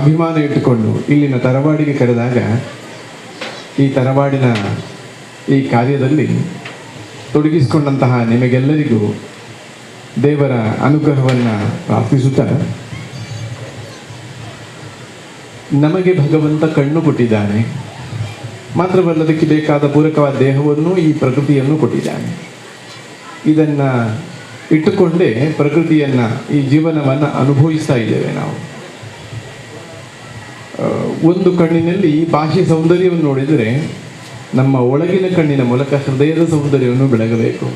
ಅಭಿಮಾನ ಇಟ್ಟುಕೊಂಡು ಇಲ್ಲಿನ ತರವಾಡಿಗೆ ಕರೆದಾಗ ಈ ತರವಾಡಿನ ಈ ಕಾರ್ಯದಲ್ಲಿ ತೊಡಗಿಸಿಕೊಂಡಂತಹ ನಿಮಗೆಲ್ಲರಿಗೂ ದೇವರ ಅನುಗ್ರಹವನ್ನು ಪ್ರಾರ್ಥಿಸುತ್ತಾ, ನಮಗೆ ಭಗವಂತ ಕಣ್ಣು ಕೊಟ್ಟಿದ್ದಾನೆ, ಮಾತ್ರವಲ್ಲದಕ್ಕೆ ಬೇಕಾದ ಪೂರಕವಾದ ದೇಹವನ್ನು ಈ ಪ್ರಕೃತಿಯನ್ನು ಕೊಟ್ಟಿದ್ದಾನೆ. ಇದನ್ನು ಇಟ್ಟುಕೊಂಡೇ ಪ್ರಕೃತಿಯನ್ನು, ಈ ಜೀವನವನ್ನು ಅನುಭವಿಸ್ತಾ ಇದ್ದೇವೆ ನಾವು. ಒಂದು ಕಣ್ಣಿನಲ್ಲಿ ಬಾಹ್ಯ ಸೌಂದರ್ಯವನ್ನು ನೋಡಿದರೆ ನಮ್ಮ ಒಳಗಿನ ಕಣ್ಣಿನ ಮೂಲಕ ಹೃದಯದ ಸೌಂದರ್ಯವನ್ನು ಬೆಳಗಬೇಕು.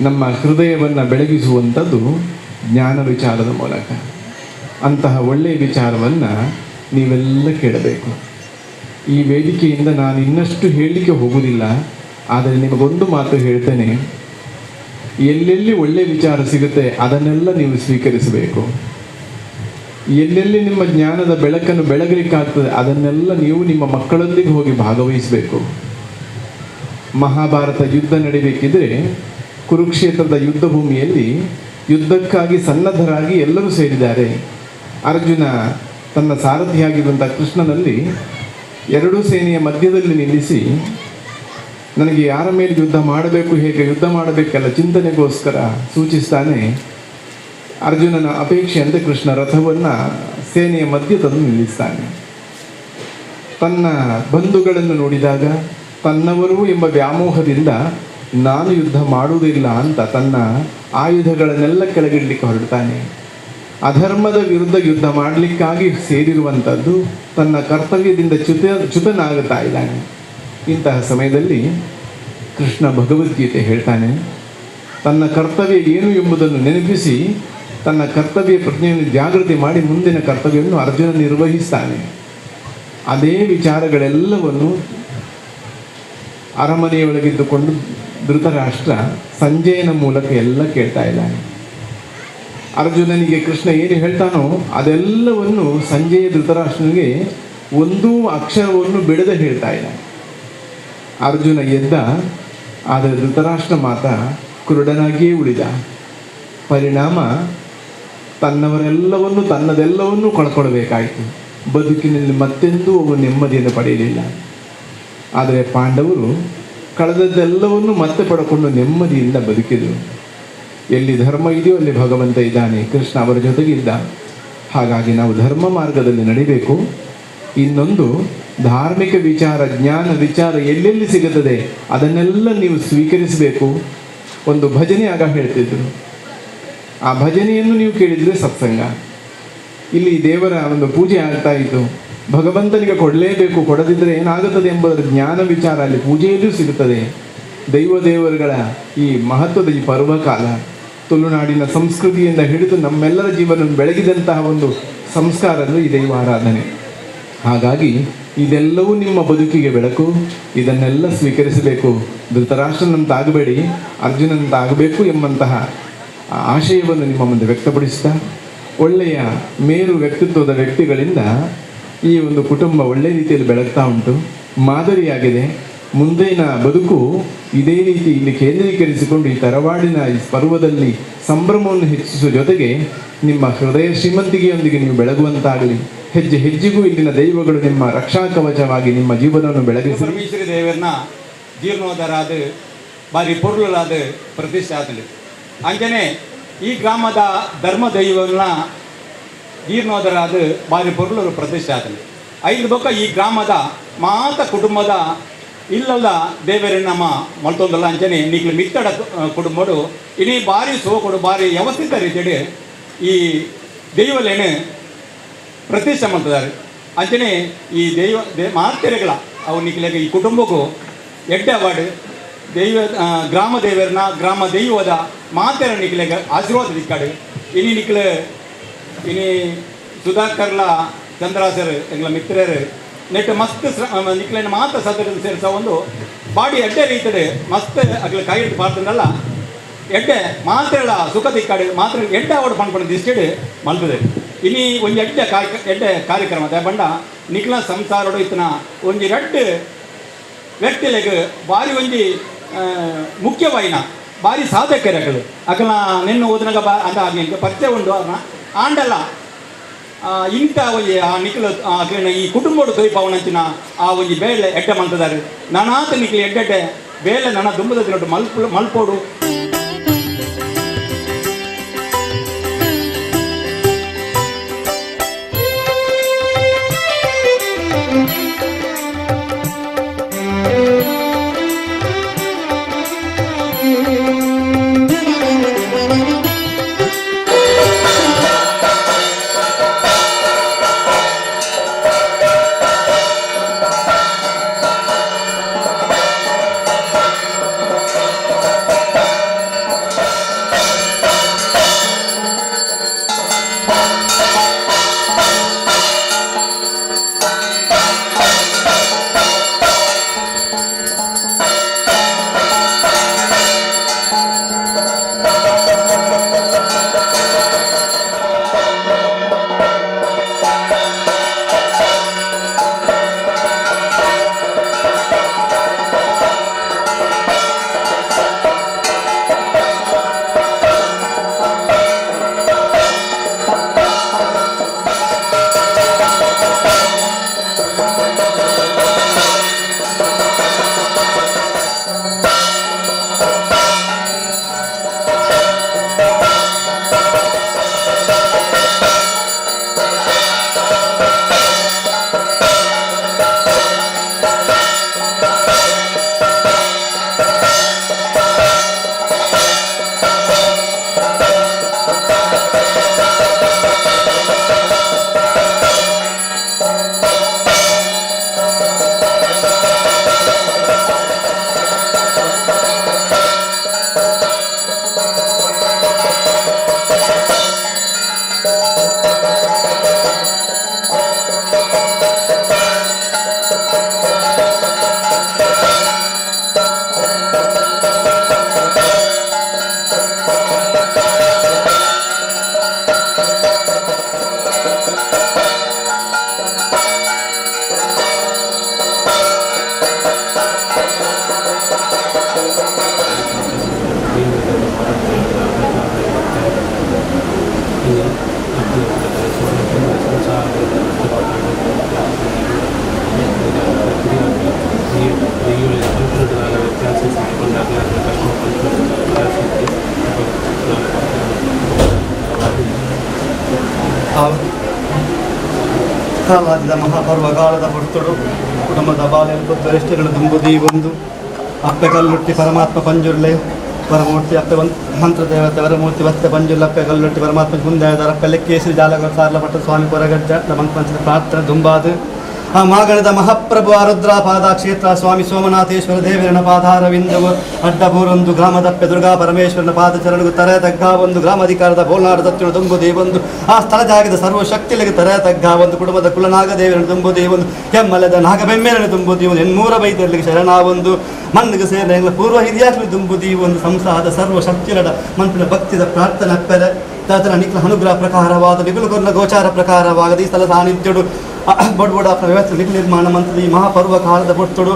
ನಮ್ಮ ಹೃದಯವನ್ನು ಬೆಳಗಿಸುವಂಥದ್ದು ಜ್ಞಾನ ವಿಚಾರದ ಮೂಲಕ. ಅಂತಹ ಒಳ್ಳೆಯ ವಿಚಾರವನ್ನು ನೀವೆಲ್ಲ ಕೇಳಬೇಕು. ಈ ವೇದಿಕೆಯಿಂದ ನಾನು ಇನ್ನಷ್ಟು ಹೇಳಲಿಕ್ಕೆ ಹೋಗುವುದಿಲ್ಲ, ಆದರೆ ನಿಮಗೊಂದು ಮಾತು ಹೇಳ್ತೇನೆ. ಎಲ್ಲೆಲ್ಲಿ ಒಳ್ಳೆಯ ವಿಚಾರ ಸಿಗುತ್ತೆ ಅದನ್ನೆಲ್ಲ ನೀವು ಸ್ವೀಕರಿಸಬೇಕು. ಎಲ್ಲೆಲ್ಲಿ ನಿಮ್ಮ ಜ್ಞಾನದ ಬೆಳಕನ್ನು ಬೆಳಗಲಿಕ್ಕಾಗ್ತದೆ ಅದನ್ನೆಲ್ಲ ನೀವು ನಿಮ್ಮ ಮಕ್ಕಳೊಂದಿಗೆ ಹೋಗಿ ಭಾಗವಹಿಸಬೇಕು. ಮಹಾಭಾರತ ಯುದ್ಧ ನಡಿಬೇಕಿದ್ರೆ ಕುರುಕ್ಷೇತ್ರದ ಯುದ್ಧ ಭೂಮಿಯಲ್ಲಿ ಯುದ್ಧಕ್ಕಾಗಿ ಸನ್ನದ್ಧರಾಗಿ ಎಲ್ಲರೂ ಸೇರಿದ್ದಾರೆ. ಅರ್ಜುನ ತನ್ನ ಸಾರಥಿಯಾಗಿರುವಂಥ ಕೃಷ್ಣನಲ್ಲಿ ಎರಡೂ ಸೇನೆಯ ಮಧ್ಯದಲ್ಲಿ ನಿಲ್ಲಿಸಿ, ನನಗೆ ಯಾರ ಮೇಲೆ ಯುದ್ಧ ಮಾಡಬೇಕು, ಹೇಗೆ ಯುದ್ಧ ಮಾಡಬೇಕೆಲ್ಲ ಚಿಂತನೆಗೋಸ್ಕರ ಸೂಚಿಸ್ತಾನೆ. ಅರ್ಜುನನ ಅಪೇಕ್ಷೆಯಂತೆ ಕೃಷ್ಣ ರಥವನ್ನು ಸೇನೆಯ ಮಧ್ಯೆ ತಂದು ನಿಲ್ಲಿಸ್ತಾನೆ. ತನ್ನ ಬಂಧುಗಳನ್ನು ನೋಡಿದಾಗ ತನ್ನವರು ಎಂಬ ವ್ಯಾಮೋಹದಿಂದ ನಾನು ಯುದ್ಧ ಮಾಡುವುದಿಲ್ಲ ಅಂತ ತನ್ನ ಆಯುಧಗಳನ್ನೆಲ್ಲ ಕೆಳಗಿಡಲಿಕ್ಕೆ ಹೊರಡ್ತಾನೆ. ಅಧರ್ಮದ ವಿರುದ್ಧ ಯುದ್ಧ ಮಾಡಲಿಕ್ಕಾಗಿ ಸೇರಿರುವಂಥದ್ದು ತನ್ನ ಕರ್ತವ್ಯದಿಂದ ಚ್ಯುತನಾಗುತ್ತಾ ಇದ್ದಾನೆ. ಇಂತಹ ಸಮಯದಲ್ಲಿ ಕೃಷ್ಣ ಭಗವದ್ಗೀತೆ ಹೇಳ್ತಾನೆ. ತನ್ನ ಕರ್ತವ್ಯ ಏನು ಎಂಬುದನ್ನು ನೆನಪಿಸಿ ತನ್ನ ಕರ್ತವ್ಯ ಪ್ರಜ್ಞೆಯನ್ನು ಜಾಗೃತಿ ಮಾಡಿ ಮುಂದಿನ ಕರ್ತವ್ಯವನ್ನು ಅರ್ಜುನ ನಿರ್ವಹಿಸ್ತಾನೆ. ಅದೇ ವಿಚಾರಗಳೆಲ್ಲವನ್ನು ಅರಮನೆಯೊಳಗಿದ್ದುಕೊಂಡು ಧೃತರಾಷ್ಟ್ರ ಸಂಜಯನ ಮೂಲಕ ಎಲ್ಲ ಕೇಳ್ತಾ ಇದ್ದಾನೆ. ಅರ್ಜುನನಿಗೆ ಕೃಷ್ಣ ಏನು ಹೇಳ್ತಾನೋ ಅದೆಲ್ಲವನ್ನು ಸಂಜಯ ಧೃತರಾಷ್ಟ್ರನಿಗೆ ಒಂದೂ ಅಕ್ಷರವನ್ನು ಬಿಡದೆ ಹೇಳ್ತಾ ಇದ್ದಾನೆ. ಅರ್ಜುನ ಎದ್ದ, ಆದರೆ ಧೃತರಾಷ್ಟ್ರ ಮಾತ ಕುರುಡನಾಗಿಯೇ ಉಳಿದ. ಪರಿಣಾಮ ತನ್ನವರೆಲ್ಲವನ್ನು ತನ್ನದೆಲ್ಲವನ್ನೂ ಕಳ್ಕೊಳ್ಬೇಕಾಯಿತು. ಬದುಕಿನಲ್ಲಿ ಮತ್ತೆಂದೂ ಅವನು ನೆಮ್ಮದಿಯನ್ನು ಪಡೆಯಲಿಲ್ಲ. ಆದರೆ ಪಾಂಡವರು ಕಳೆದದ್ದೆಲ್ಲವನ್ನೂ ಮತ್ತೆ ಪಡ್ಕೊಂಡು ನೆಮ್ಮದಿಯಿಂದ ಬದುಕಿದರು. ಎಲ್ಲಿ ಧರ್ಮ ಇದೆಯೋ ಅಲ್ಲಿ ಭಗವಂತ ಇದ್ದಾನೆ, ಕೃಷ್ಣ ಅವರ ಜೊತೆಗಿದ್ದ. ಹಾಗಾಗಿ ನಾವು ಧರ್ಮ ಮಾರ್ಗದಲ್ಲಿ ನಡಿಬೇಕು. ಇನ್ನೊಂದು ಧಾರ್ಮಿಕ ವಿಚಾರ, ಜ್ಞಾನ ವಿಚಾರ ಎಲ್ಲೆಲ್ಲಿ ಸಿಗುತ್ತದೆ ಅದನ್ನೆಲ್ಲ ನೀವು ಸ್ವೀಕರಿಸಬೇಕು. ಒಂದು ಭಜನೆ ಆಗ ಹೇಳ್ತಿದ್ರು, ಆ ಭಜನೆಯನ್ನು ನೀವು ಕೇಳಿದರೆ ಸತ್ಸಂಗ. ಇಲ್ಲಿ ದೇವರ ಒಂದು ಪೂಜೆ ಆಗ್ತಾ ಇತ್ತು, ಭಗವಂತನಿಗೆ ಕೊಡಲೇಬೇಕು, ಕೊಡದಿದ್ದರೆ ಏನಾಗುತ್ತದೆ ಎಂಬುದರ ಜ್ಞಾನ ವಿಚಾರ ಅಲ್ಲಿ ಪೂಜೆಯಲ್ಲಿಯೂ ಸಿಗುತ್ತದೆ. ದೈವ ದೇವರುಗಳ ಈ ಮಹತ್ವದ ಈ ಪರ್ವಕಾಲ ತುಳುನಾಡಿನ ಸಂಸ್ಕೃತಿಯಿಂದ ಹಿಡಿದು ನಮ್ಮೆಲ್ಲರ ಜೀವನ ಬೆಳಗಿದಂತಹ ಒಂದು ಸಂಸ್ಕಾರ ಅಂದರೆ ಈ ದೈವ ಆರಾಧನೆ. ಹಾಗಾಗಿ ಇದೆಲ್ಲವೂ ನಿಮ್ಮ ಬದುಕಿಗೆ ಬೆಳಕು, ಇದನ್ನೆಲ್ಲ ಸ್ವೀಕರಿಸಬೇಕು. ಧೃತರಾಷ್ಟ್ರನಂತಾಗಬೇಡಿ, ಅರ್ಜುನಂತಾಗಬೇಕು ಎಂಬಂತಹ ಆಶಯವನ್ನು ನಿಮ್ಮ ಮುಂದೆ ವ್ಯಕ್ತಪಡಿಸ್ತಾ, ಒಳ್ಳೆಯ ಮೇರು ವ್ಯಕ್ತಿತ್ವದ ವ್ಯಕ್ತಿಗಳಿಂದ ಈ ಒಂದು ಕುಟುಂಬ ಒಳ್ಳೆಯ ರೀತಿಯಲ್ಲಿ ಬೆಳಗ್ತಾ ಉಂಟು, ಮಾದರಿಯಾಗಿದೆ. ಮುಂದಿನ ಬದುಕು ಇದೇ ರೀತಿ ಇಲ್ಲಿ ಕೇಂದ್ರೀಕರಿಸಿಕೊಂಡು ಈ ತರವಾಡಿನ ಈ ಪರ್ವದಲ್ಲಿ ಸಂಭ್ರಮವನ್ನು ಹೆಚ್ಚಿಸುವ ಜೊತೆಗೆ ನಿಮ್ಮ ಹೃದಯ ಶ್ರೀಮಂತಿಕೆಯೊಂದಿಗೆ ನೀವು ಬೆಳಗುವಂತಾಗಲಿ. ಹೆಜ್ಜೆ ಹೆಜ್ಜೆಗೂ ಇಲ್ಲಿನ ದೈವಗಳು ನಿಮ್ಮ ರಕ್ಷಾ ಕವಚವಾಗಿ ನಿಮ್ಮ ಜೀವನವನ್ನು ಬೆಳಗಿಸಿ. ಪರಮೇಶ್ವರಿ ದೇವರನ್ನ ಜೀರ್ಣೋದ್ಧಾರಾದ ಬಾರಿ ಪೊರ್ಲುಲಾದ ಪ್ರತಿಷ್ಠೆ ಆತಂಡು. ಅಂಜನೆ ಈ ಗ್ರಾಮದ ಧರ್ಮ ದೈವನ ಜೀರ್ಣೋದ್ಧಾರಾದ ಬಾರಿ ಪೊರ್ಲು ಪ್ರತಿಷ್ಠೆ ಆತಂಡು. ಐದು ಬೊಕ್ಕ ಈ ಗ್ರಾಮದ ಮಾತ ಕುಟುಂಬದ ಇಲ್ಲಲ್ಲ ದೇವರನ್ನ ನಮ್ಮ ಮಲ್ತೊಂದಲ್ಲ ಅಂಚನೆ ನೀಕ್ಲು ಮಿತ್ತಡ ಕುಟುಂಬಡು ಇನಿ ಬಾರಿ ಸೋಕೊಡು ಬಾರಿ ವ್ಯವಸ್ಥಿತ ರೀತಿಯಲ್ಲಿ ಈ ದೈವಲೇನು ಪ್ರತಿಷ್ಠೆ ಮಾಡ್ತಿದ್ದಾರೆ. ಅಂಚನೆ ಈ ದೈವ ಮಾತೆರೆಗಳ ಅವು ನಿಕ್ಲೆಗ ಈ ಕುಟುಂಬಕ್ಕೂ ಎಡ್ಡೆ ಅವಾರ್ಡ್ ದೈವ ಗ್ರಾಮ ದೇವರನ್ನ ಗ್ರಾಮ ದೈವದ ಮಾತೆರ ನಿಕ್ಲೆಗ ಆಶೀರ್ವಾದ ದಿಕ್ಕಾಡು. ಇನಿ ನಿಕ್ಲು ಇನಿ ಸುಧಾಕರ್ಲ ಚಂದ್ರಾಸರ್ ಎಂಗ್ಲ ಮಿತ್ರರು ನೆಟ್ ಮಸ್ತ್ ನಿಕ್ಲೆನ ಮಾತ ಸದರ ಸೇರಿಸ ಒಂದು ಬಾಡಿ ಎಡ್ಡೆ ರೀತಿಡೆ ಮಸ್ತ್ ಅಗ್ಲ ಕೈ ಹಿಡಿದು ಪಾಡ್ತಂದಲ್ಲ ಎಡ್ಡೆ ಮಾತ್ರೆಗಳ ಸುಖ ದಿಕ್ಕಾಡು ಮಾತ್ರ ಎಡ್ಡೆ ಅವಾರ್ಡ್ ಪಣ್ಪಣ ದಿಷ್ಟಿಡ್ ಮಲ್ಪದೆ. ಇನಿ ಒಂಜಿ ಎಡ್ಡೆ ಎಡ್ಡೆ ಕಾರ್ಯಕ್ರಮ ಬಂಡ ನಿಕ್ಲ ಸಂಸಾರಡು ಇತ್ತನ ಒಂಜಿ ರಡ್ಡ್ ವ್ಯಕ್ತಿಲೆಗ್ ಬಾರಿ ಒಂಜಿ ಮುಖ್ಯವಾಯಿನ ಬಾರಿ ಸಾಧಕರಗಳು ಅಕಲ ನಿನ್ನ ಓದನಾಗ ಬಾ ಅಂತ ನಿನ್ಗೆ ಪರಿಚಯ ಉಂಡು ಅದನ್ನ ಆಂಡಲ್ಲ ಇಂಥ ಒಂಜಿ ಆ ನಿಕ್ಲು ಅಕ್ಲೆನ ಈ ಕುಟುಂಬಡು ತೊಯ್ಪಾವನಂಚಿನ ಆ ಒಂಜಿ ಬೇಳೆ ಎಡ್ಡೆ ಮಲ್ತದಾರೆ. ನಾನಾತ ನಿಕ್ಲು ಎಡ್ಡೆಡ್ಡೆ ಬೇಳೆ ನನ್ನ ದುಂಬದ ದಿನಟ್ಟು ಮಲ್ಪೋಡು. ಕಾಲಾದಿದ ಮಹಾಪರ್ವಕಾಲದ ಹೊರ್ತುಡು ಕುಟುಂಬದ ಬಾಲ್ಯದ ವರಿಷ್ಠಗಳು ದುಂಬುದಿ ಒಂದು ಅಪ್ಪೆ ಕಲ್ಲುಟ್ಟಿ ಪರಮಾತ್ಮ ಪಂಜುರ್ಲೆ ವರಮೂರ್ತಿ ಅಪ್ಪೆ ಮಂತ್ರದೇವತೆ ವರಮೂರ್ತಿ ವಸ್ತೆ ಪಂಜುರ್ಲೆ ಅಪ್ಪೆ ಕಲ್ಲುಟ್ಟಿ ಪರಮಾತ್ಮ ಮುಂದಾಯದ ಅಪ್ಪೆ ಲೆಕ್ಕೇಶ್ವರಿ ಜಾಲಗ ಸಾರ್ಲಪಟ್ಟ ಸ್ವಾಮಿ ಕೊರಗಜ್ಜ ಮಂತ್ರ ಪ್ರಾರ್ಥನೆ ದುಂಬಾದು ಆ ಮಾಗಣದ ಮಹಾಪ್ರಭು ಆರುದ್ರ ಪಾದ ಕ್ಷೇತ್ರ ಸ್ವಾಮಿ ಸೋಮನಾಥೇಶ್ವರ ದೇವರನ ಪಾದಾರವಿಂದವು ಅಡ್ಡಬೂರೊಂದು ಗ್ರಾಮದಪ್ಪೆ ದುರ್ಗಾ ಪರಮೇಶ್ವರನ ಪಾದಚರಣಗೂ ತರೆ ತಗ್ಗ ಒಂದು ಗ್ರಾಮಾಧಿಕಾರದ ಬೋಲ್ನಾಡು ದತ್ತಿನ ತುಂಬು ದೇವೊಂದು ಆ ಸ್ಥಳ ಜಾಗದ ಸರ್ವಶಕ್ತಿಗಳಿಗೆ ತರೆ ತಗ್ಗ ಒಂದು ಕುಟುಂಬದ ಕುಲನಾಗ ದೇವರನ್ನು ತುಂಬು ದೇವೊಂದು ಹೆಮ್ಮಲದ ನಾಗಬೆಮ್ಮೇರನ್ನು ತುಂಬು ದೇವೊಂದು ಎನ್ಮೂರ ಬೈದರ್ಲಿಗೆ ಶರಣಾವೊಂದು ಮಣ್ಣಿಗೆ ಸೇರಿದ ಪೂರ್ವ ಹಿರಿಯಾಗಲಿ ತುಂಬು ಒಂದು ಸಂಸಾರದ ಸರ್ವಶಕ್ತಿಗಳ ಮನ್ಪಿನ ಭಕ್ತಿದ ಪ್ರಾರ್ಥನೆ ಅಪ್ಪೆರೆ ತಾತನ ನಿಖಿಲ ಅನುಗ್ರಹ ಪ್ರಕಾರವಾದ ನಿಗುಲುಗೊರ್ನ ಗೋಚಾರ ಪ್ರಕಾರವಾಗದ ಈ ಸ್ಥಳ ಸಾನ್ನಿಧ್ಯಡು ಬಡ್ಬೊಡ ವ್ಯವಸ್ಥೆ ನಿಖಿಲ ನಿರ್ಮಾಣ ಮಂತ್ರಿ ಈ ಮಹಾಪರ್ವ ಕಾಲದ ಪೊರ್ತುಡು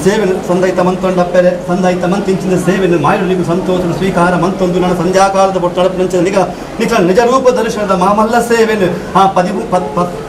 ಸೇವೆ ಸಂದೈತ ಮಂತೊಂಡಪ್ಪೆರೆ ಸಂದೈತ ಮಂತಿಂಚಿನ ಸೇವೆಯನ್ನು ಮಾಯುಳಿಗೂ ಸಂತೋಷ ಸ್ವೀಕಾರ ಮಂತೊಂದು ನನ್ನ ಸಂಧ್ಯಾಕಾಲದ ಪೊರ್ತೊಡಪಿನಂಚಿನ ನಿಖಲ ನಿಖಲ ನಿಜ ರೂಪ ದರ್ಶನದ ಮಾಮಲ್ಲ ಸೇವೆಯನ್ನು ಆ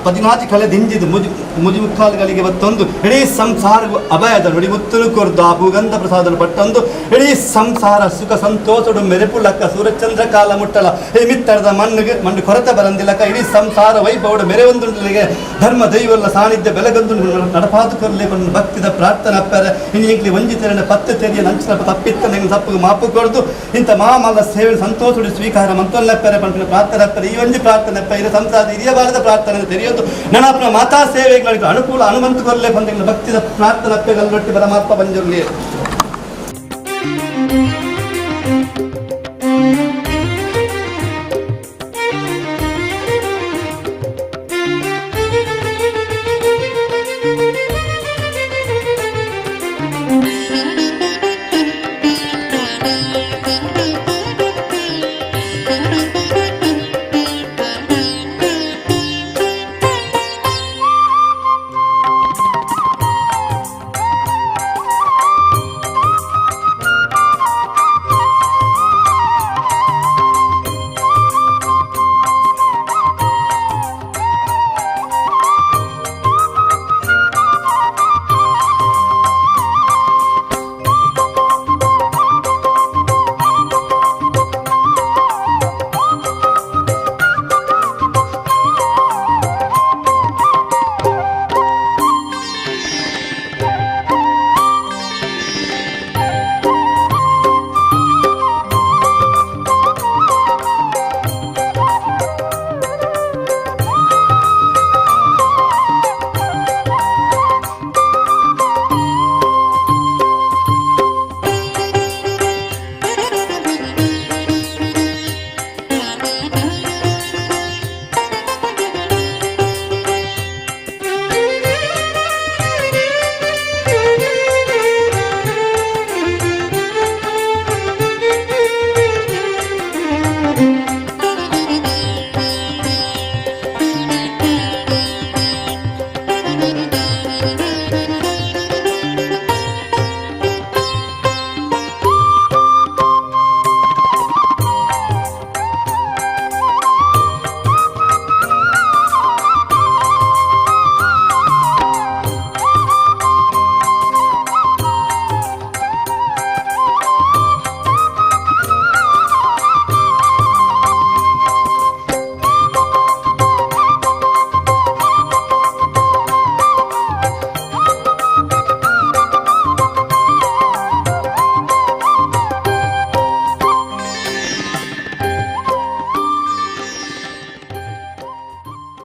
ಪದಿನಾಜಿ ಕಳೆ ದಿಂಜಿದು ಮುಜಿ ಮುಜಿ ಮುಕ್ಕಾಲುಗಳಿಗೆ ಬತ್ತೊಂದು ಇಡೀ ಸಂಸಾರವು ಅಭಯದ ನುಡಿಮುತ್ತಲು ಕೊರ್ದು ಆ ಭೂಗಂಧ ಪ್ರಸಾದನು ಪಟ್ಟೊಂದು ಇಡೀ ಸಂಸಾರ ಸುಖ ಸಂತೋಷಡು ಮೆರೆಪುಲಕ್ಕ ಸೂರ್ಯಚಂದ್ರ ಕಾಲ ಮುಟ್ಟಲ ಈ ಮಿತ್ತರದ ಮಣ್ಣಿಗೆ ಮಣ್ಣು ಕೊರತೆ ಬರಂದಿಲ್ಲಕ್ಕ ಇಡೀ ಸಂಸಾರ ವೈಭವಡು ಮೆರೆವೊಂದುಂಡಲಿಗೆ ಧರ್ಮ ದೈವಲ್ಲ ಸಾನ್ನಿಧ್ಯ ಬೆಲಗಂದು ನಡಪಾದು ಕೊರಲೆ ಭಕ್ತಿದ ಪ್ರಾರ್ಥನೆ ಅಪ್ಪರೆ ಇನ್ನು ಇಂಕ್ಲಿ ವಂಜಿತರನ್ನ ಪತ್ತೆ ತೆರಿಯ ನಂಚಿನ ತಪ್ಪಿತ್ತ ನಿಂಗೆ ತಪ್ಪು ಮಾಪು ಕೊಡ್ದು ಇಂಥ ಮಾಮಲ್ಲ ಸೇವೆ ಸಂತೋಷಡು ಸ್ವೀಕಾರ ಮಂತೊಲ್ಲಪ್ಪರೆ ಪಂಪಿನ ಪ್ರಾರ್ಥನೆ ಅಪ್ಪರೆ ಈ ಒಂಜಿ ಪ್ರಾರ್ಥನೆ ಅಪ್ಪ ಇದು ಸಂಸಾರದ ಹಿರಿಯ ಬಾಲದ ಪ್ರಾರ್ಥನೆ ತೆರೆಯೋದು ನನ್ನ ಮಾತಾ ಸೇವೆಗಳಿಗೆ ಅನುಕೂಲ ಹನುಮಂತ ಕೊರಲೆ ಬಂದ ಭಕ್ತಿದ ಪ್ರಾರ್ಥನೆ ಅಪ್ಪೆಗಲ್ಲೊಟ್ಟಿ ಪರಮಾತ್ಮ ಬಂಜುರ್ಲಿ.